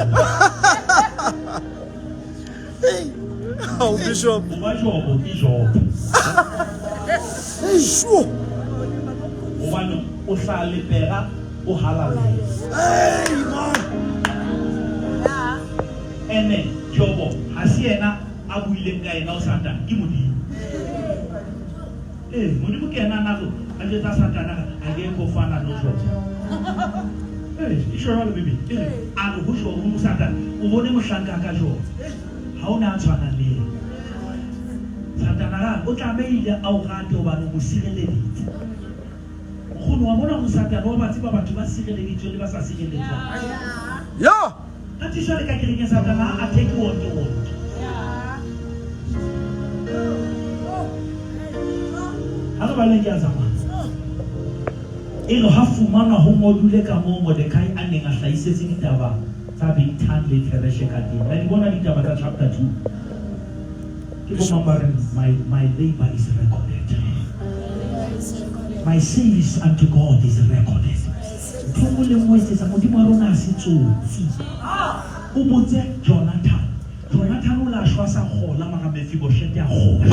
Ao Bishop. Ho ba Jobo ke Jobo. Sure. Hobane o hlaha lepera o halalela. Hey man. Ene Jobo ha se yena a buileng ka yena ho Satane, ke Modimo. Ee, Modimo ke yena a na a jwetsa Satane a re, Akekho ofana noJobo. Ee, e tjho jwalo Bibele. E re, a re ho Jobo, ho Satane, o bone mohlanka ka Jobo, ha ho na a tshwanang le yena. Satane a re, o tlamehile a o rate hobane o mo sireleditse. Nkgono, wa bona hore Satane wa ba tseba batho ba sireleditsweng le ba sa sireletswang. Ya! Athe jwale ka kerekeng Satane ha a attack wonke wonke. Ha re baleng ke a tsamaya. E re ha fumanwa ho ngodule ka moo Mordekai a neng a hlahisetse ditaba tsa Bigthane le Tereshe ka teng. La di bona ditaba tsa chapter 2? Ke bo mang ba reng my, my labor is recorded. My service unto God is recorded. Ntho e nngwe le nngwe e etsetsa Modimo wa rona ha se tsotsi. O botse Jonathan. Jonathan o la shwa sa kgola mara Mephiboshete a kgola.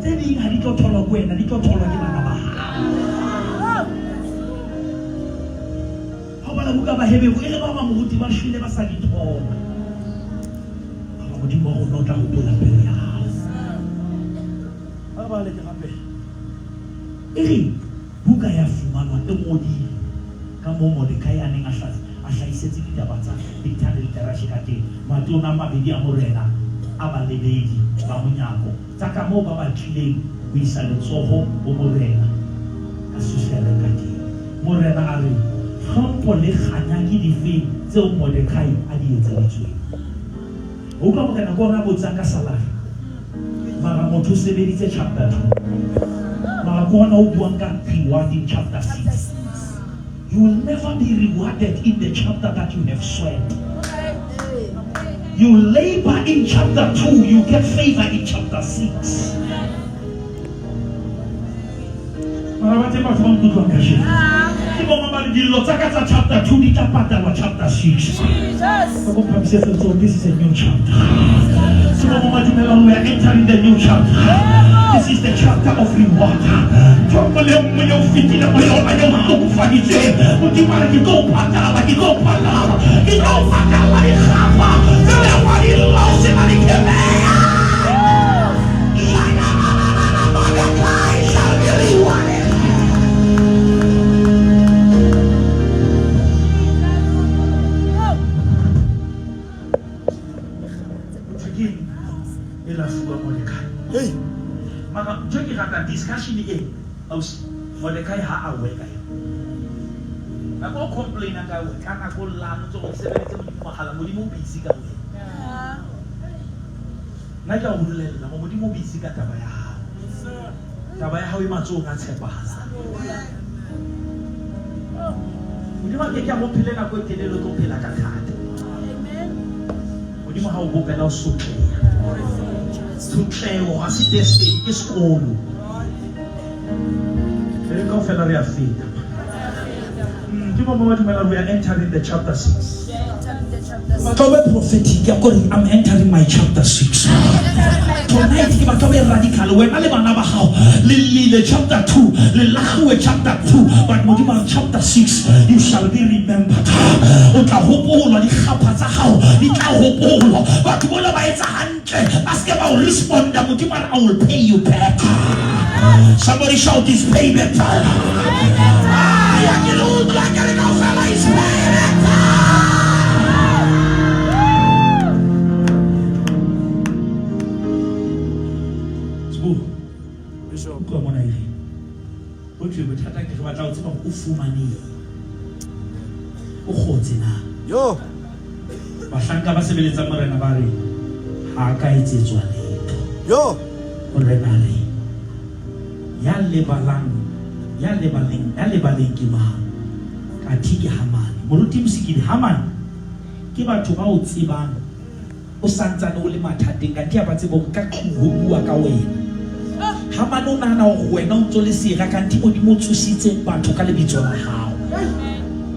Tse ding ha di tlo tholwa ke wena, di tlo tholwa ke bana ba hao. Ha o bala buka ya Baheberu e re ba bang moruti ba shwele ba sa di thola. Mara Modimo wa rona o tla hopola pelo ya hao. Ha re bale ke rapela. E re buka ya fumanwa e ngodilwe ka moo Mordekai a neng a a hlahisetse ditaba tsa Bigthane le Terashe ka teng, matona a mabedi a morena a balebedi ba monyako, tsa kamoo ba batlileng ho isa letsoho ho morena Asuere ka teng. Morena a re, Hlompho le kganya ke dife tseo Mordekai a di etseditsweng? O utlwa morena ke ona a botsang ka salary. Mara motho o sebeditse chapter 2. Mara ke ona o buang ka reward in chapter 6. You will never be rewarded in the chapter that you have sweat. You labor in chapter 2, you get favor in chapter 6. Mara ba teng batho ba nkutlwang kajeno. Ke bo mang ba re dillo tsa ka tsa chapter 2 di tla patalwa chapter 6. Ba ko phamisetse letsoho, this is a new chapter. Ke bo mang ba dumelang we are entering the new chapter. This is the chapter of reward. Ntho e nngwe le e nngwe eo fetileng ho yona eo hlokofaditseng, Modimo a re ke tlo o patala, ke tlo o patala, ke tlo o patala dikgapha tseo ya wa di lla o sena dikemea. Mara ntho e ke ratang discussion e ausi Mordekai ha a worka yona. Nako o complaina ka ka nako o llang o tse gore ke sebeleditse Modimo mogala, Modimo o busy ka wena. Nna ke a go bolelela gore Modimo o busy ka taba ya gago. Taba ya gago e matsogong a tshepagalang. Modimo a ke ke a go phele nako e telele o tlo phela ka thata. Modimo ga o bopela o sotleya. Tshotlego ga se destiny, ke sekolo. Re kaofela re a feta. Ke bo ba dumela we are entering the chapter 6. Batla o be prophetic ya kore I'm entering my chapter 6. Tonight ke batla o be radical wena le bana ba gago le lile chapter 2 le lagiwe chapter 2 but Modimo a re chapter 6 you shall be remembered. O tla gopolwa dikgapha tsa gago di tla gopolwa. Batho bola ba etsa hantle ba se ke ba o responda Modimo a re I will pay you back. Somebody shout is payback time. Ah, ya ke le utlwa ke re kaofela is payback time. Sbu, Bishop. utlwa mona e reng. Ho thwe bothata ke re batla ho tseba hore o fumaneng. O kgotse na? Yo. Bahlanka ba sebeletsang morena ba re, Ha a ka etsetswa letho. Yo. Morena a re, Ya lebalang, ya lebaleng, ya lebaleng ke mang? Kathe ke Hamane. Moruti Mosikili, Hamane ke batho ba o tsebang o santsane o le mathateng, kanthe ha ba tsebe hore ka tlung ho bua ka wena. Hamane o nahana hore wena o ntso le sera, kanthe Modimo o tsositse batho ka lebitso la hao.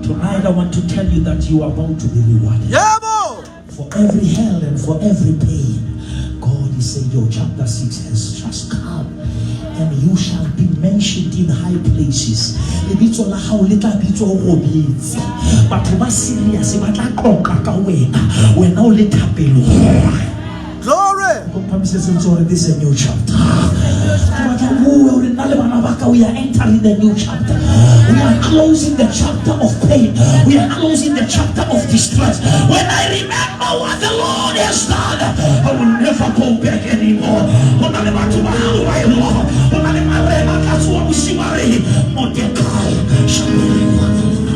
Tonight I want to tell you that you are about to be rewarded. Yebo. For every hell and for every pain, God is saying your chapter 6 has just come and you shall be mentioned in high places. Lebitso la hao le tla bitswa o robetse. Batho ba serious ba tla qoqa ka wena. Wena o le thapelong. Glory. Ko phamisetse ntse hore this is a new chapter. Ke batla o bue hore nna le bana ba ka we are entering the new chapter. We are closing the chapter of pain. We are closing the chapter of distress. When I remember what the Lord has done, I will never go back anymore. Ho na le batho ba hao ba e lwa. Ho na le marena a tla tsoha bosiu a re, Mordekai shall be rewarded.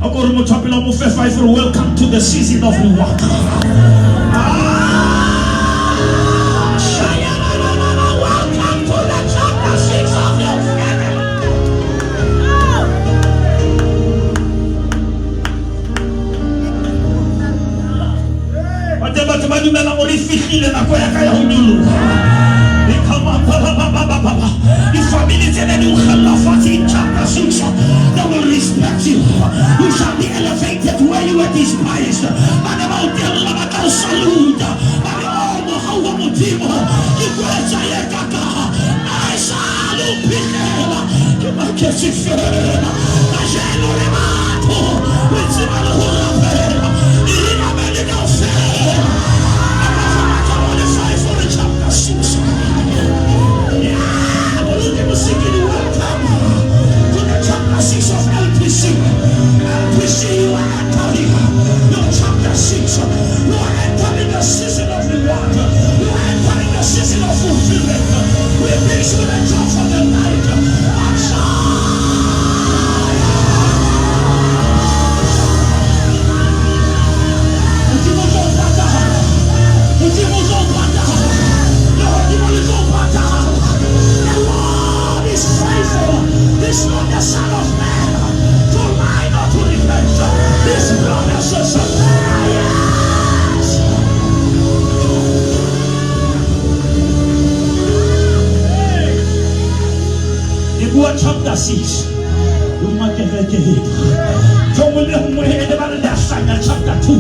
A ko re motho wa pele o mo fe five re welcome to the season of reward. Ah, shaya ba ba ba ba, welcome to the chapter 6 of your family. Ba teng batho ba dumelang gore e fihlile nako ya ka ya ho nyoloha. E come up, ba, ba, ba, ba, ba, ba, ba. Difamily tse ne di o kgella fatshe in chapter 6, they will respect you. You shall be elevated where you were despised. Ba ne ba o tella, ba tla o saluta. Ba re, oh, mohau wa Modimo, ke kwetsa ye kakaha. A e sale o phihlela, ke maketse feela. Kajeno re batho, re tseba le ho rapela. E re namele kaofela. A ka fa matla wa le five for chapter 6. Yeah, Moruti Mosikili, welcome to the chapter 6 of LPC. LPC, you are entering your chapter 6. You are entering the season of reward. You are entering the season of fulfillment. We wish you the job for the night. Modimo o tlo o patala. Modimo o tlo o patala. Lehodimo le tlo o patala. The Lord is faithful. He's not the son of man to lie nor to repent. His promises are yes. Ke bua chapter 6. Hodima kereke ena. Ntho nngwe le nngwe e ne ba re le a hlanya chapter 2.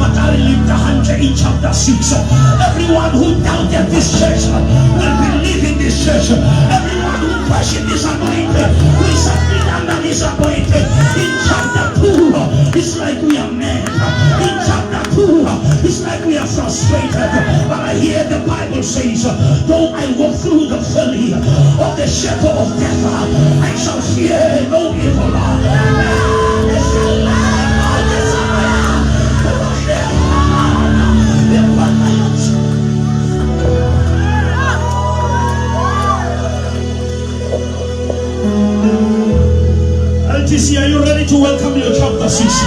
Ba tla re leta hantle in chapter 6. Everyone who doubted this church will believe in this church. Everyone who questioned this anointing will submit under this anointing. In chapter 2, it's like we are mad. In chapter 2, it's like we are frustrated. But I hear the Bible says, though I walk through the valley of the shadow of death, I shall fear no evil. chapter 6.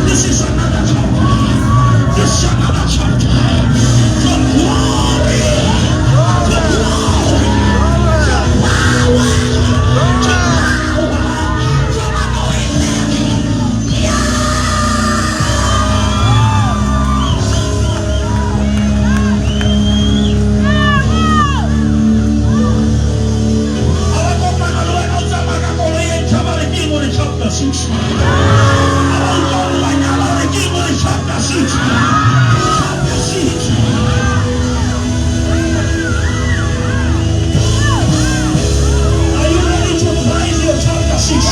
This is another chapter. This is another chapter. From glory to glory. From power to power. From anointing. Ha ba kopana le wena o tsamaya ka koloi e ntšha ba re ke eng o re chapter 6. Ha ba utlwa o re wa nyala o re ke eng o re chapter 6. Chapter 6. Are you ready to prize your chapter 6?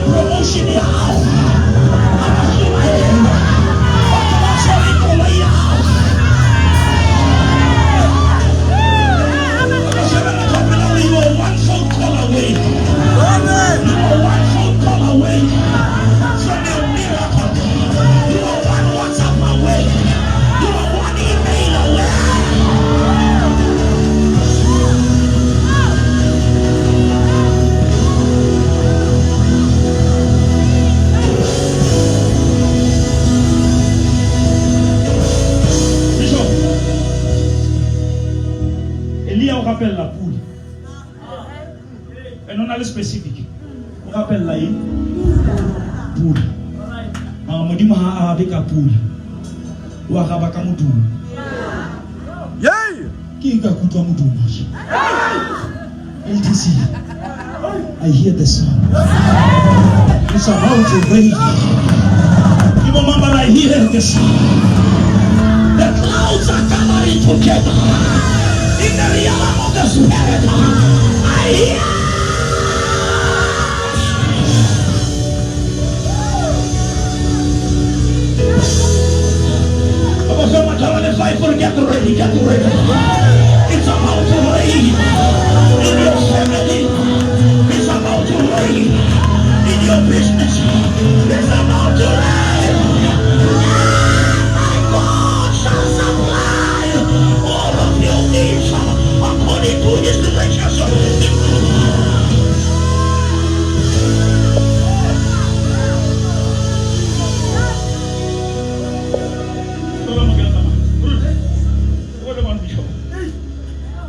Promotion ya hao. You are one phone call away. Glory. You are one phone call away from your miracle. You are one WhatsApp away. You are one email away. Bishop, Elia o rapella pula. And o na le specific. O rapella eng? Pula. Mara Modimo ha a arabe ka pula. O araba ka modumo. Yay. Ke eng ka kutlwa modumo? LTC. I hear the sound. It's about to rain. You remember I hear the sound. The clouds are gathering together. In the realm of the spirit, I hear. Get ready, get ready. It's about to rain in your family. It's about to rain in your business. It's about to rain. My God shall supply all of your needs according to his riches.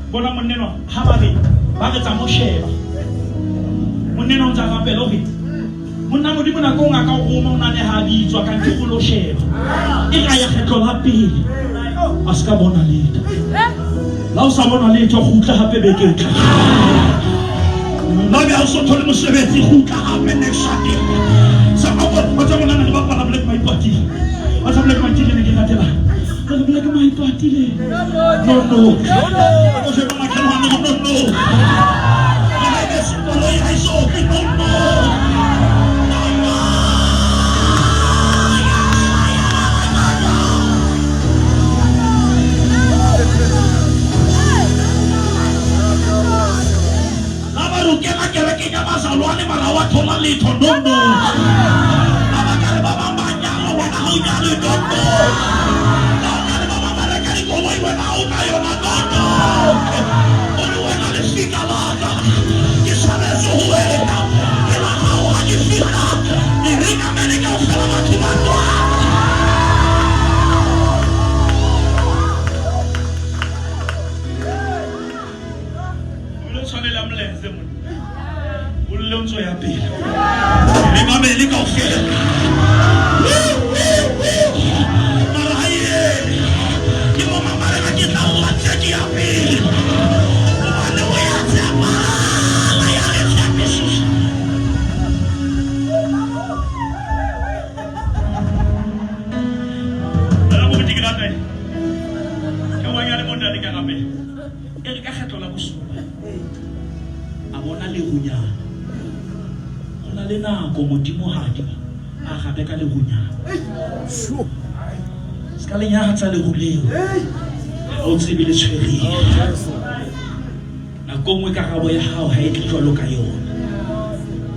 Bona monnenwa ha ba re ba re tsa mo sheba monnenwa o ntse a rapela hore monna modimo nako o ngaka o roma o na le ha bitswa ka ntho o lo sheba e ra ya kgetlo la pele a se ka bona letho la o sa bona letho kgutla hape beke e tlang la be ha o so thole mosebetsi kgutla hape next Sunday sa o tsa bona le bapala Black Maipati o tsa Black Maipati ne ke ratela re Black Maipati le no no o se bona ke no no no le ha e se koloi ha e so ope no no no no. La ba re o kena kerekeng ya bazalwane mara wa thola letho no no. La ba ka re ba bang ba nyalwa wena ha o nyalwe no no. La o ka re ba bang ba reka dikoloi wena ha o na yona no no. O re wena lefika la ka ke tshwanetse ho wena ke la hao ha ke fihla diringamene kaofela batho ba nwa. O lo tshwanela molenze monna. O lle o ntso ya pele. Le mamele kaofela. Mara ha e eme. Ke mo mamarela ke tla lla tse ke ya pele. Gobane o ya tshepagala ya re tshepišiša. Wena moruti ke rata eng? Ke wa nyale mo ntate ka rapela. E re ka kgetlo la bosupa a bona lerunyana. Go na le nako Modimo ha adima a gape ka lerunyana. Se ka le nyatsa leru leo. Ha o tsebe le tshwereng. Nako nngwe karabo ya gago ga e tle jwalo ka yona,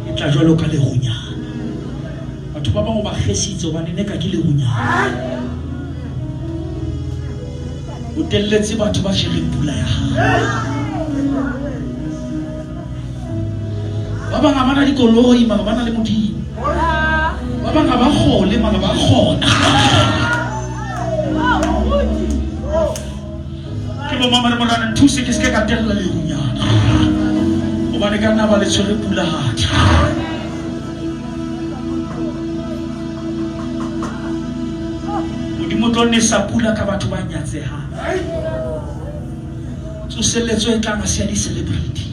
e tla jwalo ka lerunyana. Batho ba bangwe ba kgesitse gobane ne ka ke lerunyana. O telletse batho ba jereng pula ya gago. Ba bangwe ga ba na dikoloi mara ba na le Modimo. Ba bangwe ga ba kgole mara ba kgona. Ke bo mama re morana nthuse ke seke ka tella lerunyana. Gobane ka nna ba le tshwere pulahadi. Modimo o tlo nesa pula ka batho ba nyatsegang. Tsoseletso e tlang ga se ya di-celebrity,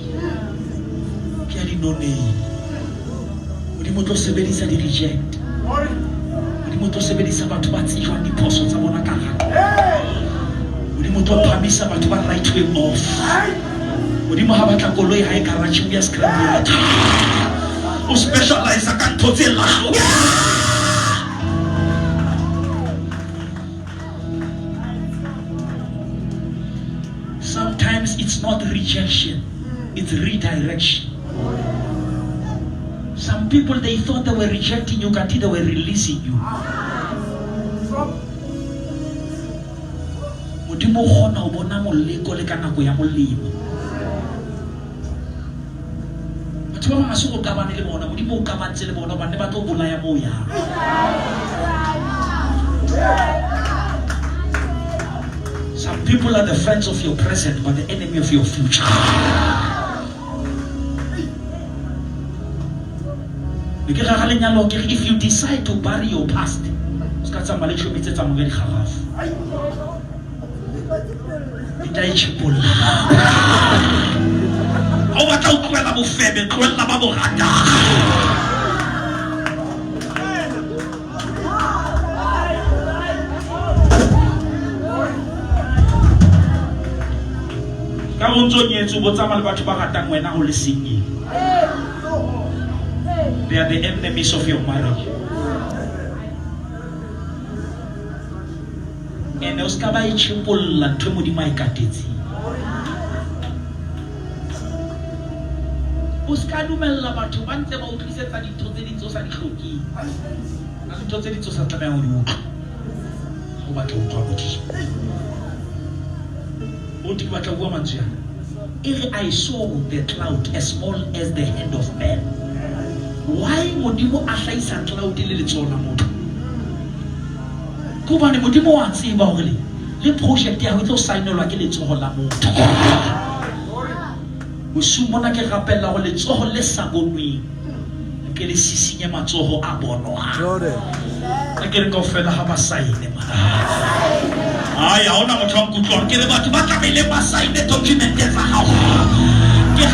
ke ya dinoneng. Modimo o tlo sebedisa di-reject. Modimo o tlo sebedisa batho ba tsejwang diphoso tsa bona ka gare. Modimo o tlo phamisa batho ba right way off. Modimo ha batla koloi ha e garage o ya scrap yard. O specialize ka ntho tse lahlwa. Sometimes it's not rejection, it's redirection. Some people they thought they were rejecting you, until they were releasing you. Modimo o kgona go bona moleko le ka nako ya molemo. Batho ba bangwe ga se go kabane le bona, Modimo o kabantse le bona gobane ba tlo bolaya mo o yang. Some people are the friends of your present but the enemy of your future. Be ke raga lenyalo ke re if you decide to bury your past, se ka tsamaya le tšhomi tse tsamaya ka dikgarafu. Di tla e tšhipolla. Ha o batla ho tlohela bofebe, tlohella ba bo ratang. Ka go ntse o nyetse o bo tsamaya le batho ba ratang wena o le single. They are the enemies of your marriage. Ene o ska ba e tšhepolla ntho e Modimo a e katetseng. O ska dumella batho ba ntse ba o tlisetsa dintho tse ding tse o sa di hlokeng. Na le ntho tse ding tse o sa tlamehang ho di utlwa. Ha o batla ho utlwa Modimo. Moruti ke batla ho bua mantswe ana. E re I saw the cloud as small as the hand of man. Why Modimo a hlahisa cloud le letsoho la motho? Ke hobane Modimo wa tseba hore le le project ya hao e tlo saenelwa ke letsoho la motho. Bosiung bona ke rapella hore letsoho le sa bonweng ke le sisinye matsoho a bonwang. A ke re kaofela ha ba saene mara. Ai, ha hona motho a nkutlwang. Ke re batho ba tlamehile ba saene document tsa hao. Ke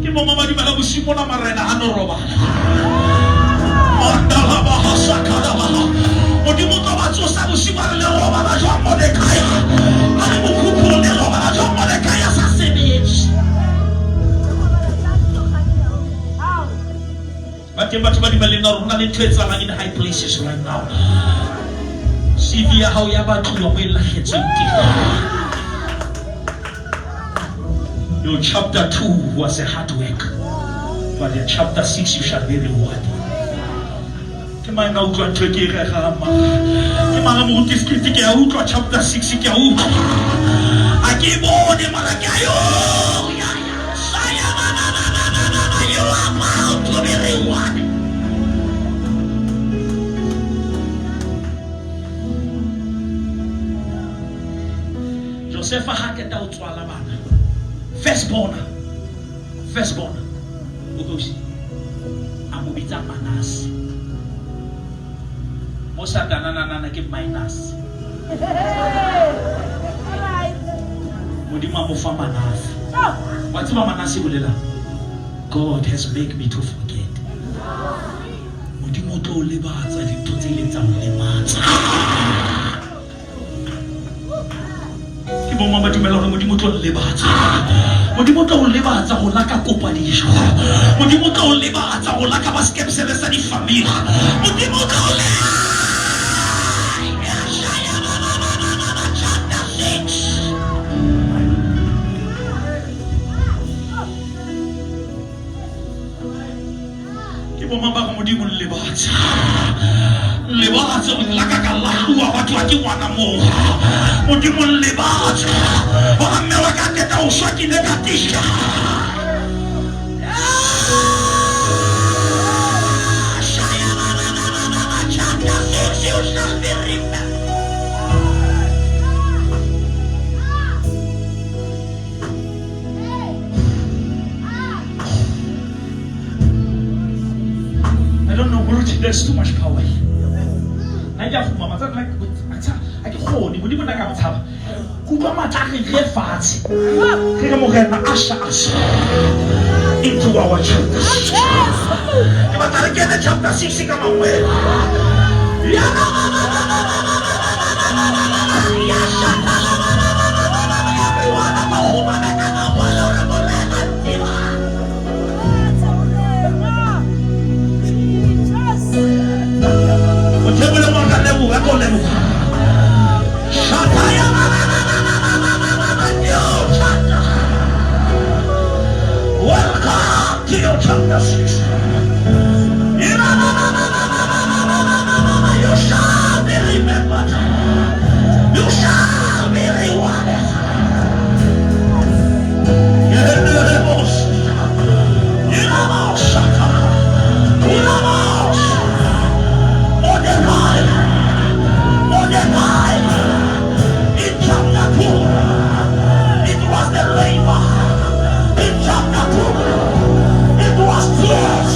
Ke bo mama dumela bosiu mona marena a no robala. Mandalabaha-sakalabaha. Modimo o tlo ba tsosa bosiu ba re le robala jwang Mordekai a le mokhukhung le robala jwang Mordekai a sa sebetse. Ba teng batho ba dumeleng gore go na le ntho e tsalang in high places right now. CV ya gago ya batliwa mo e latlhetsweng teng. Your chapter 2 was a hard work, but in chapter 6 you shall be rewarded. Ke mang a utlwa ntho e ke e regang ma? Ke mang a moruti script ke a utlwa chapter 6 ke a utlwa. A ke e bone mara ke a yo. You are about to be rewarded. Josefa ga keta o tswala bana. First born. First born. O tlosi. A mo bitsa Manase. Mo Satana na nana ke minus. Modimo a mo fa Manase. Wa tseba Manase e bolela? God has made me to forget. Modimo o tlo o lebatsa dintho tse ileng tsa o lematsa. Ke bomang ba dumela gore Modimo o tlo lebatsa? Modimo o tlo o lebatsa go laka kopa dijo. Modimo o tlo o lebatsa go laka ba sekepsele sa difamila. Modimo o tlo o lebatsa. Chapter 6. Ke bomang ba go Modimo lebatsa lebatsa gore la ka ka lahluwa ba tloa ke ngwana moo Modimo lebatsa gore mme wa ka keta o swa ke ile ka tiša. Chapter 6, you shall be remembered. I don't know, Moruti, there's too much power here. Nna ke a fuma matsa nna a ke kgone modimo nna ka mo tshaba ke utlwa matla a re re fatshe re re morena usher us into our chapter 6 ke batla re kene chapter 6 ka mangwele Welcome to your chapter 6. You shall be remembered. You shall be rewarded. In chapter 2, it was the labor. In chapter 2, it was tears.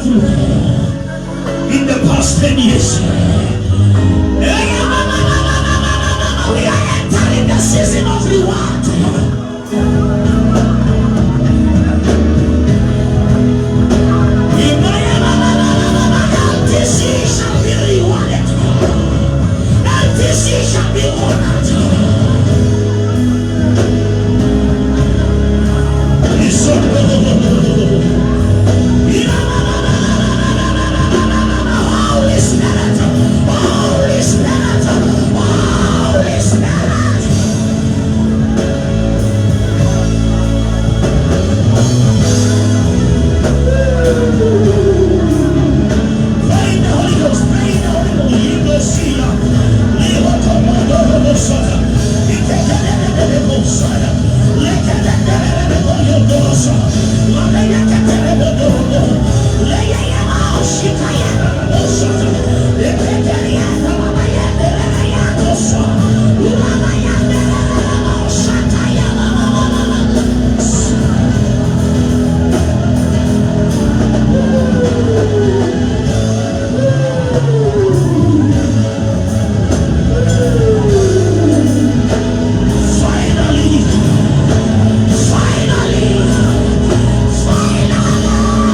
through in the past 10 years. We are entering the season of reward. LTC shall be rewarded. LTC shall be honored. Holy Spirit, Holy Spirit, Holy Spirit. Pray in the Holy Ghost, pray in the Holy Ghost. Yegosia, Lehokomodorodosata, Ikekelelelelekosaya, Lekelelelelekoyodorosa, Lameyakatelebodorodo, Leyeyemaoshikayarabosata, Eketeriatababayendeleleyakosa, Ulabayandelelelebosatayababababa. Finally, finally, finally.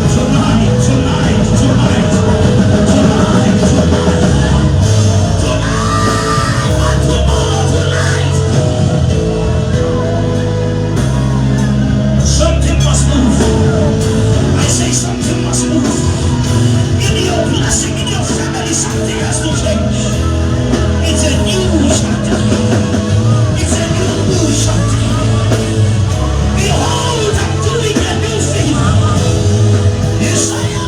Tonight, tonight, tonight, tonight, tonight, tonight, not tomorrow, tonight. Something must move. I say something must move. In your blessing, in your family, something has to change. It's a new chapter. It's a new chapter. Behold, I'm doing a new thing. Yes, I am.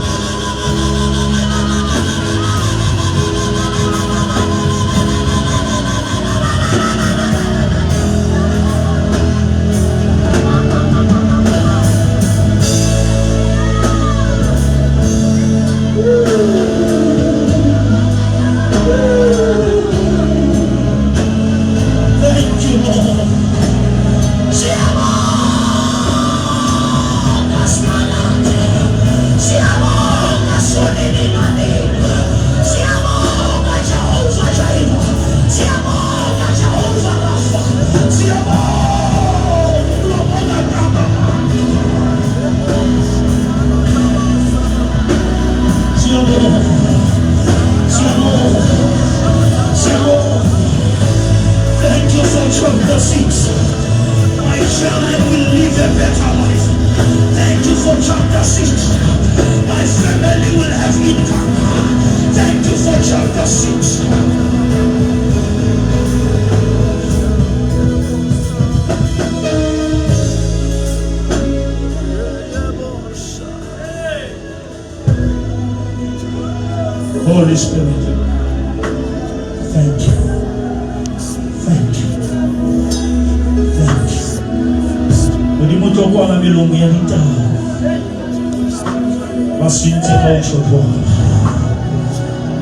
Thank you, Lord. Siyabonga Simakade. Siyabonga Sonini Manini. Siyabonga Jehovah Jireh. Siyabonga Jehovah Rapha. Siyabonga Baba. Siyabonga. Siyabonga. Siyabonga. Thank you for chapter 6. My children will live a better life. Thank you for chapter 6. My family will have income. Thank you for chapter 6. Holy Spirit, thank you. Thank you. Thank you. Modimo tlo kwala melomo ya ditaba. Ba sentse ka o tjho jwalo.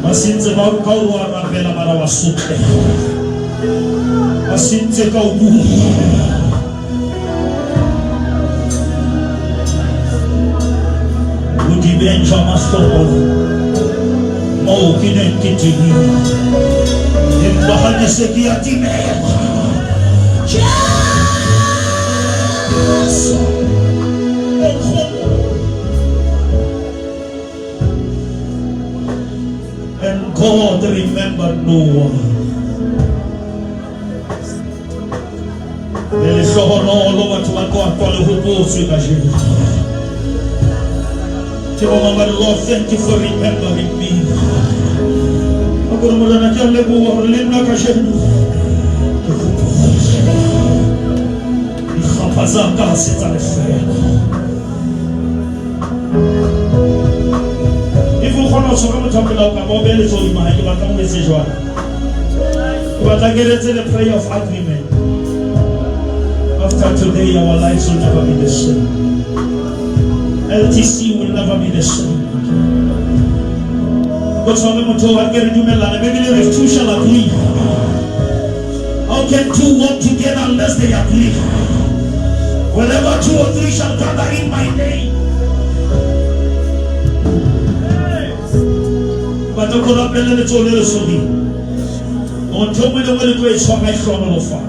Ba sentse ba ka o wa rapela mara wa sotleha. Ba sentse ka o bua. Bodibeng jwa mahlomola moo ke neng ke teng empa ha ke se ke ya timela. Jesu, o nkgopo. And God remembered Noah. Le lehlohonolo batho ba Qwaqwa le hopotswe kajeno. Ke bo mama, Lord, thank you for remembering me. Gore Morena ke a leboga gore le nna kajeno ke gopotše dikgapha tsa ka ga se tsa lefela. If o kgona go tshwara motho wa pela o ka ba o beya letsogo godimo ga ke batla o etse jwang. Ke batla ke retse the prayer of agreement. After today our lives will never be the same. LTC will never be the same. Go tshware motho wa ke re dumellane Bibele re two shall agree. How can two walk together unless they agree? Wherever two or three shall gather in my name. Batla ko rapelle letsoho le lesoding. Ntho e nngwe le nngwe le tlo e tshwara e hlohonolofala.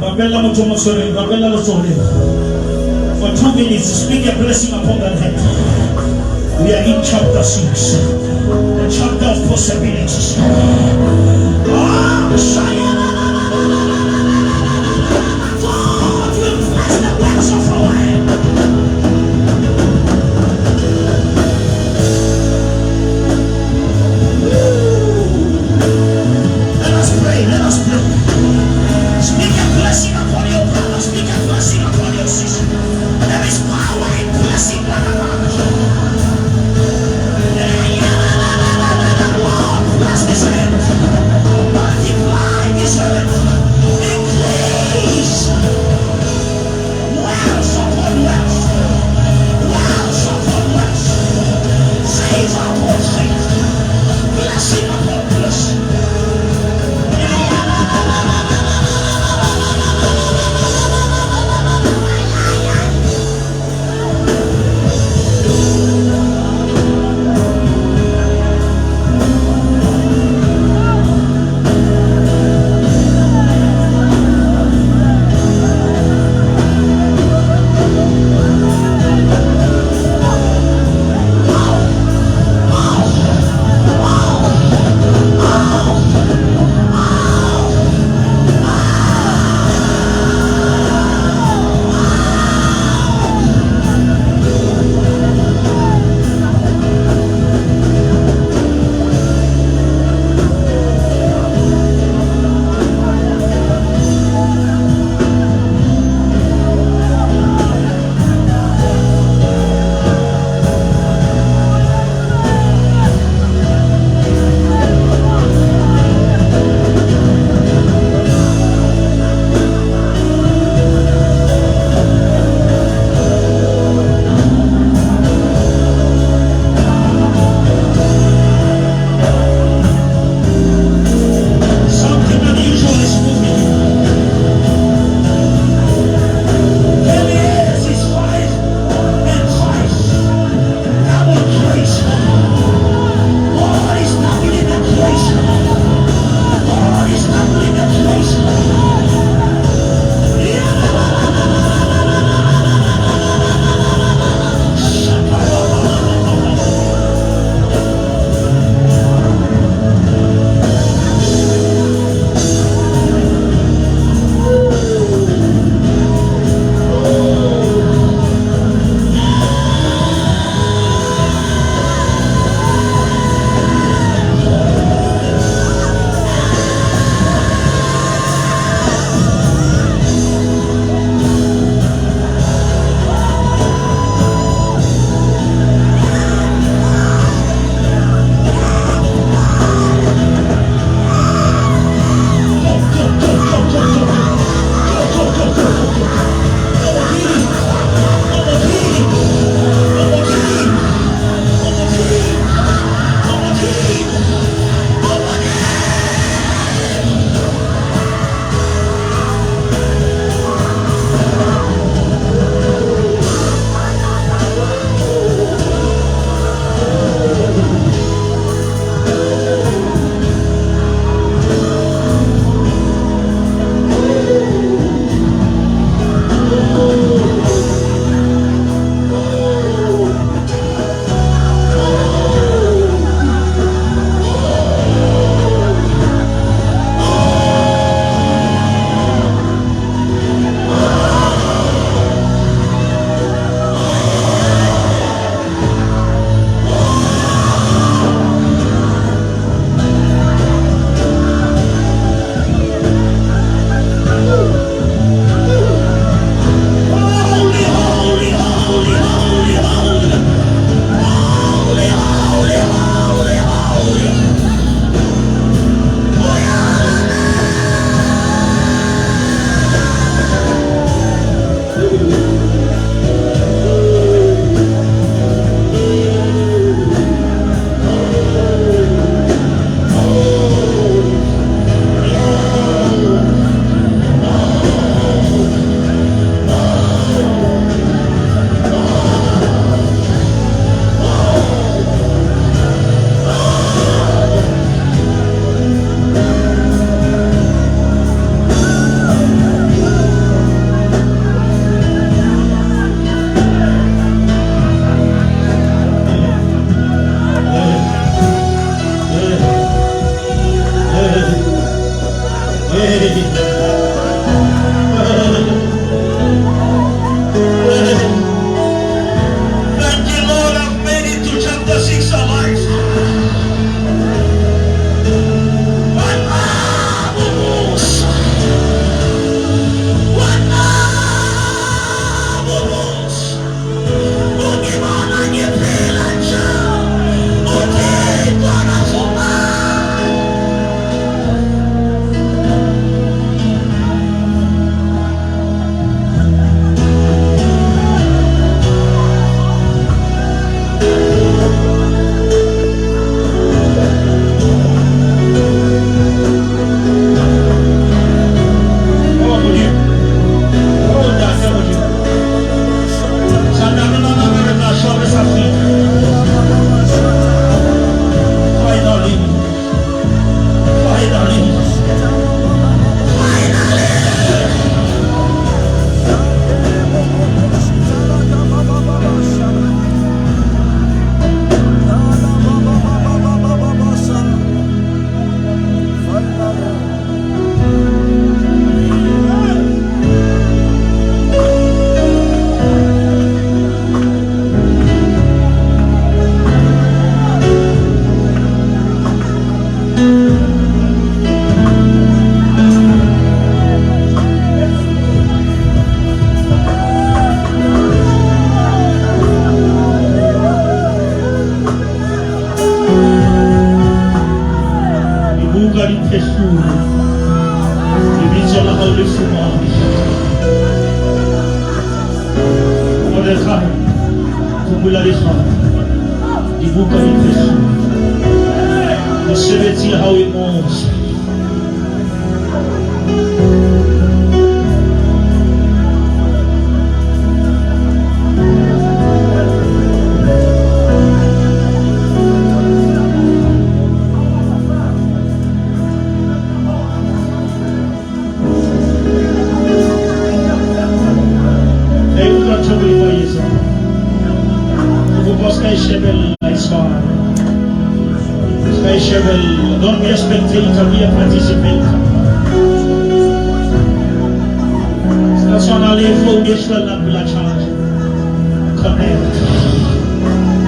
Rapella motho o mo tshwereng, rapella letsoho leo. For 2 minutes, speak a blessing upon that hand. We are in chapter 6, the chapter of possibilities. Ah, God will bless the works of our hand. Let us pray. Let us pray. Speak a blessing upon your brother. Speak a blessing upon your sister. There is power in blessing one another. Lord, bless this hand. Multiply this hand. Increase wealth upon wealth. Wealth upon wealth. Favor upon favor. Blessing upon blessing. Thank you, Lord. I've made it to chapter 6 alive. Oh, Modimo. Oh, Ntate Modimo. Sanna rona ba re tla shwa re sa fihla. Finally. Finally. Dibuka di phehlule. Lebitso la hao le fumane. Mordekai, go bula dikgare. Dibuka di phehlule. Mosebetsi ya hao e motle. Hey, utlwa ntho e Modimo a e etsang. Ke kopa o ska e shebella, it's fine. Ska e shebella. Don't be a spectator, be a participator. Ska tshwana le phone e hlwellang pela charge. Connect.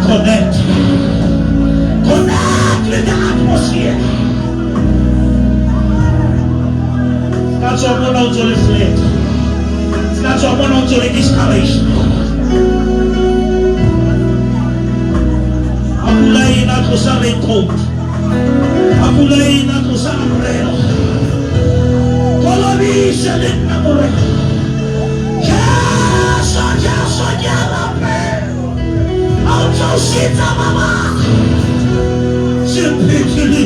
Connect. Connect with the atmosphere. Ska tswa mona o ntso le flat. Ska tswa mona o ntso le discouraged. A pula ena tlosa raincoat. A pula ena tlosa umbrella. Kolobise le nna Morena. Jesu, Jesu, ke a rapela. Ha o ntso o sitsa ba bang. Se phethile.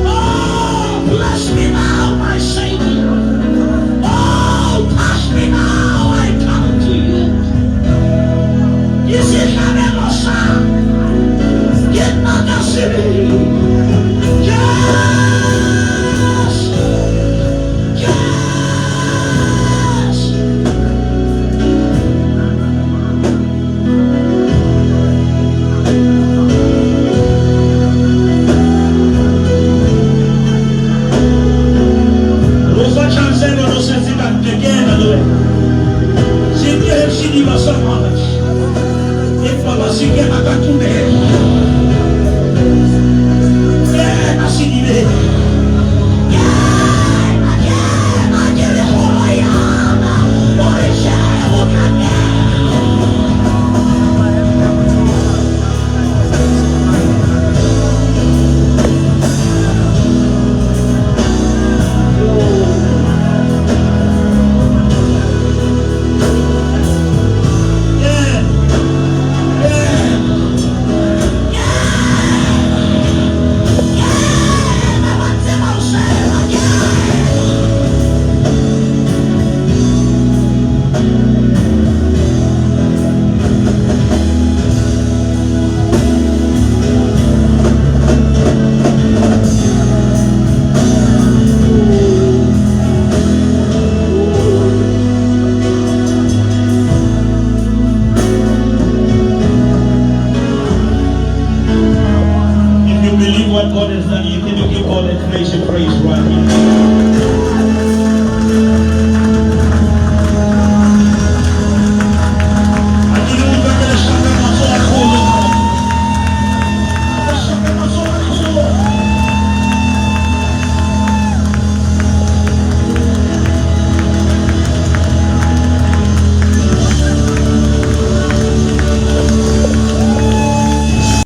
Oh, bless me now, my Savior. Oh, touch me now, I come to you. Ke sehlabelo sa ke nna ka sebele. Can you give God a crazy praise right here?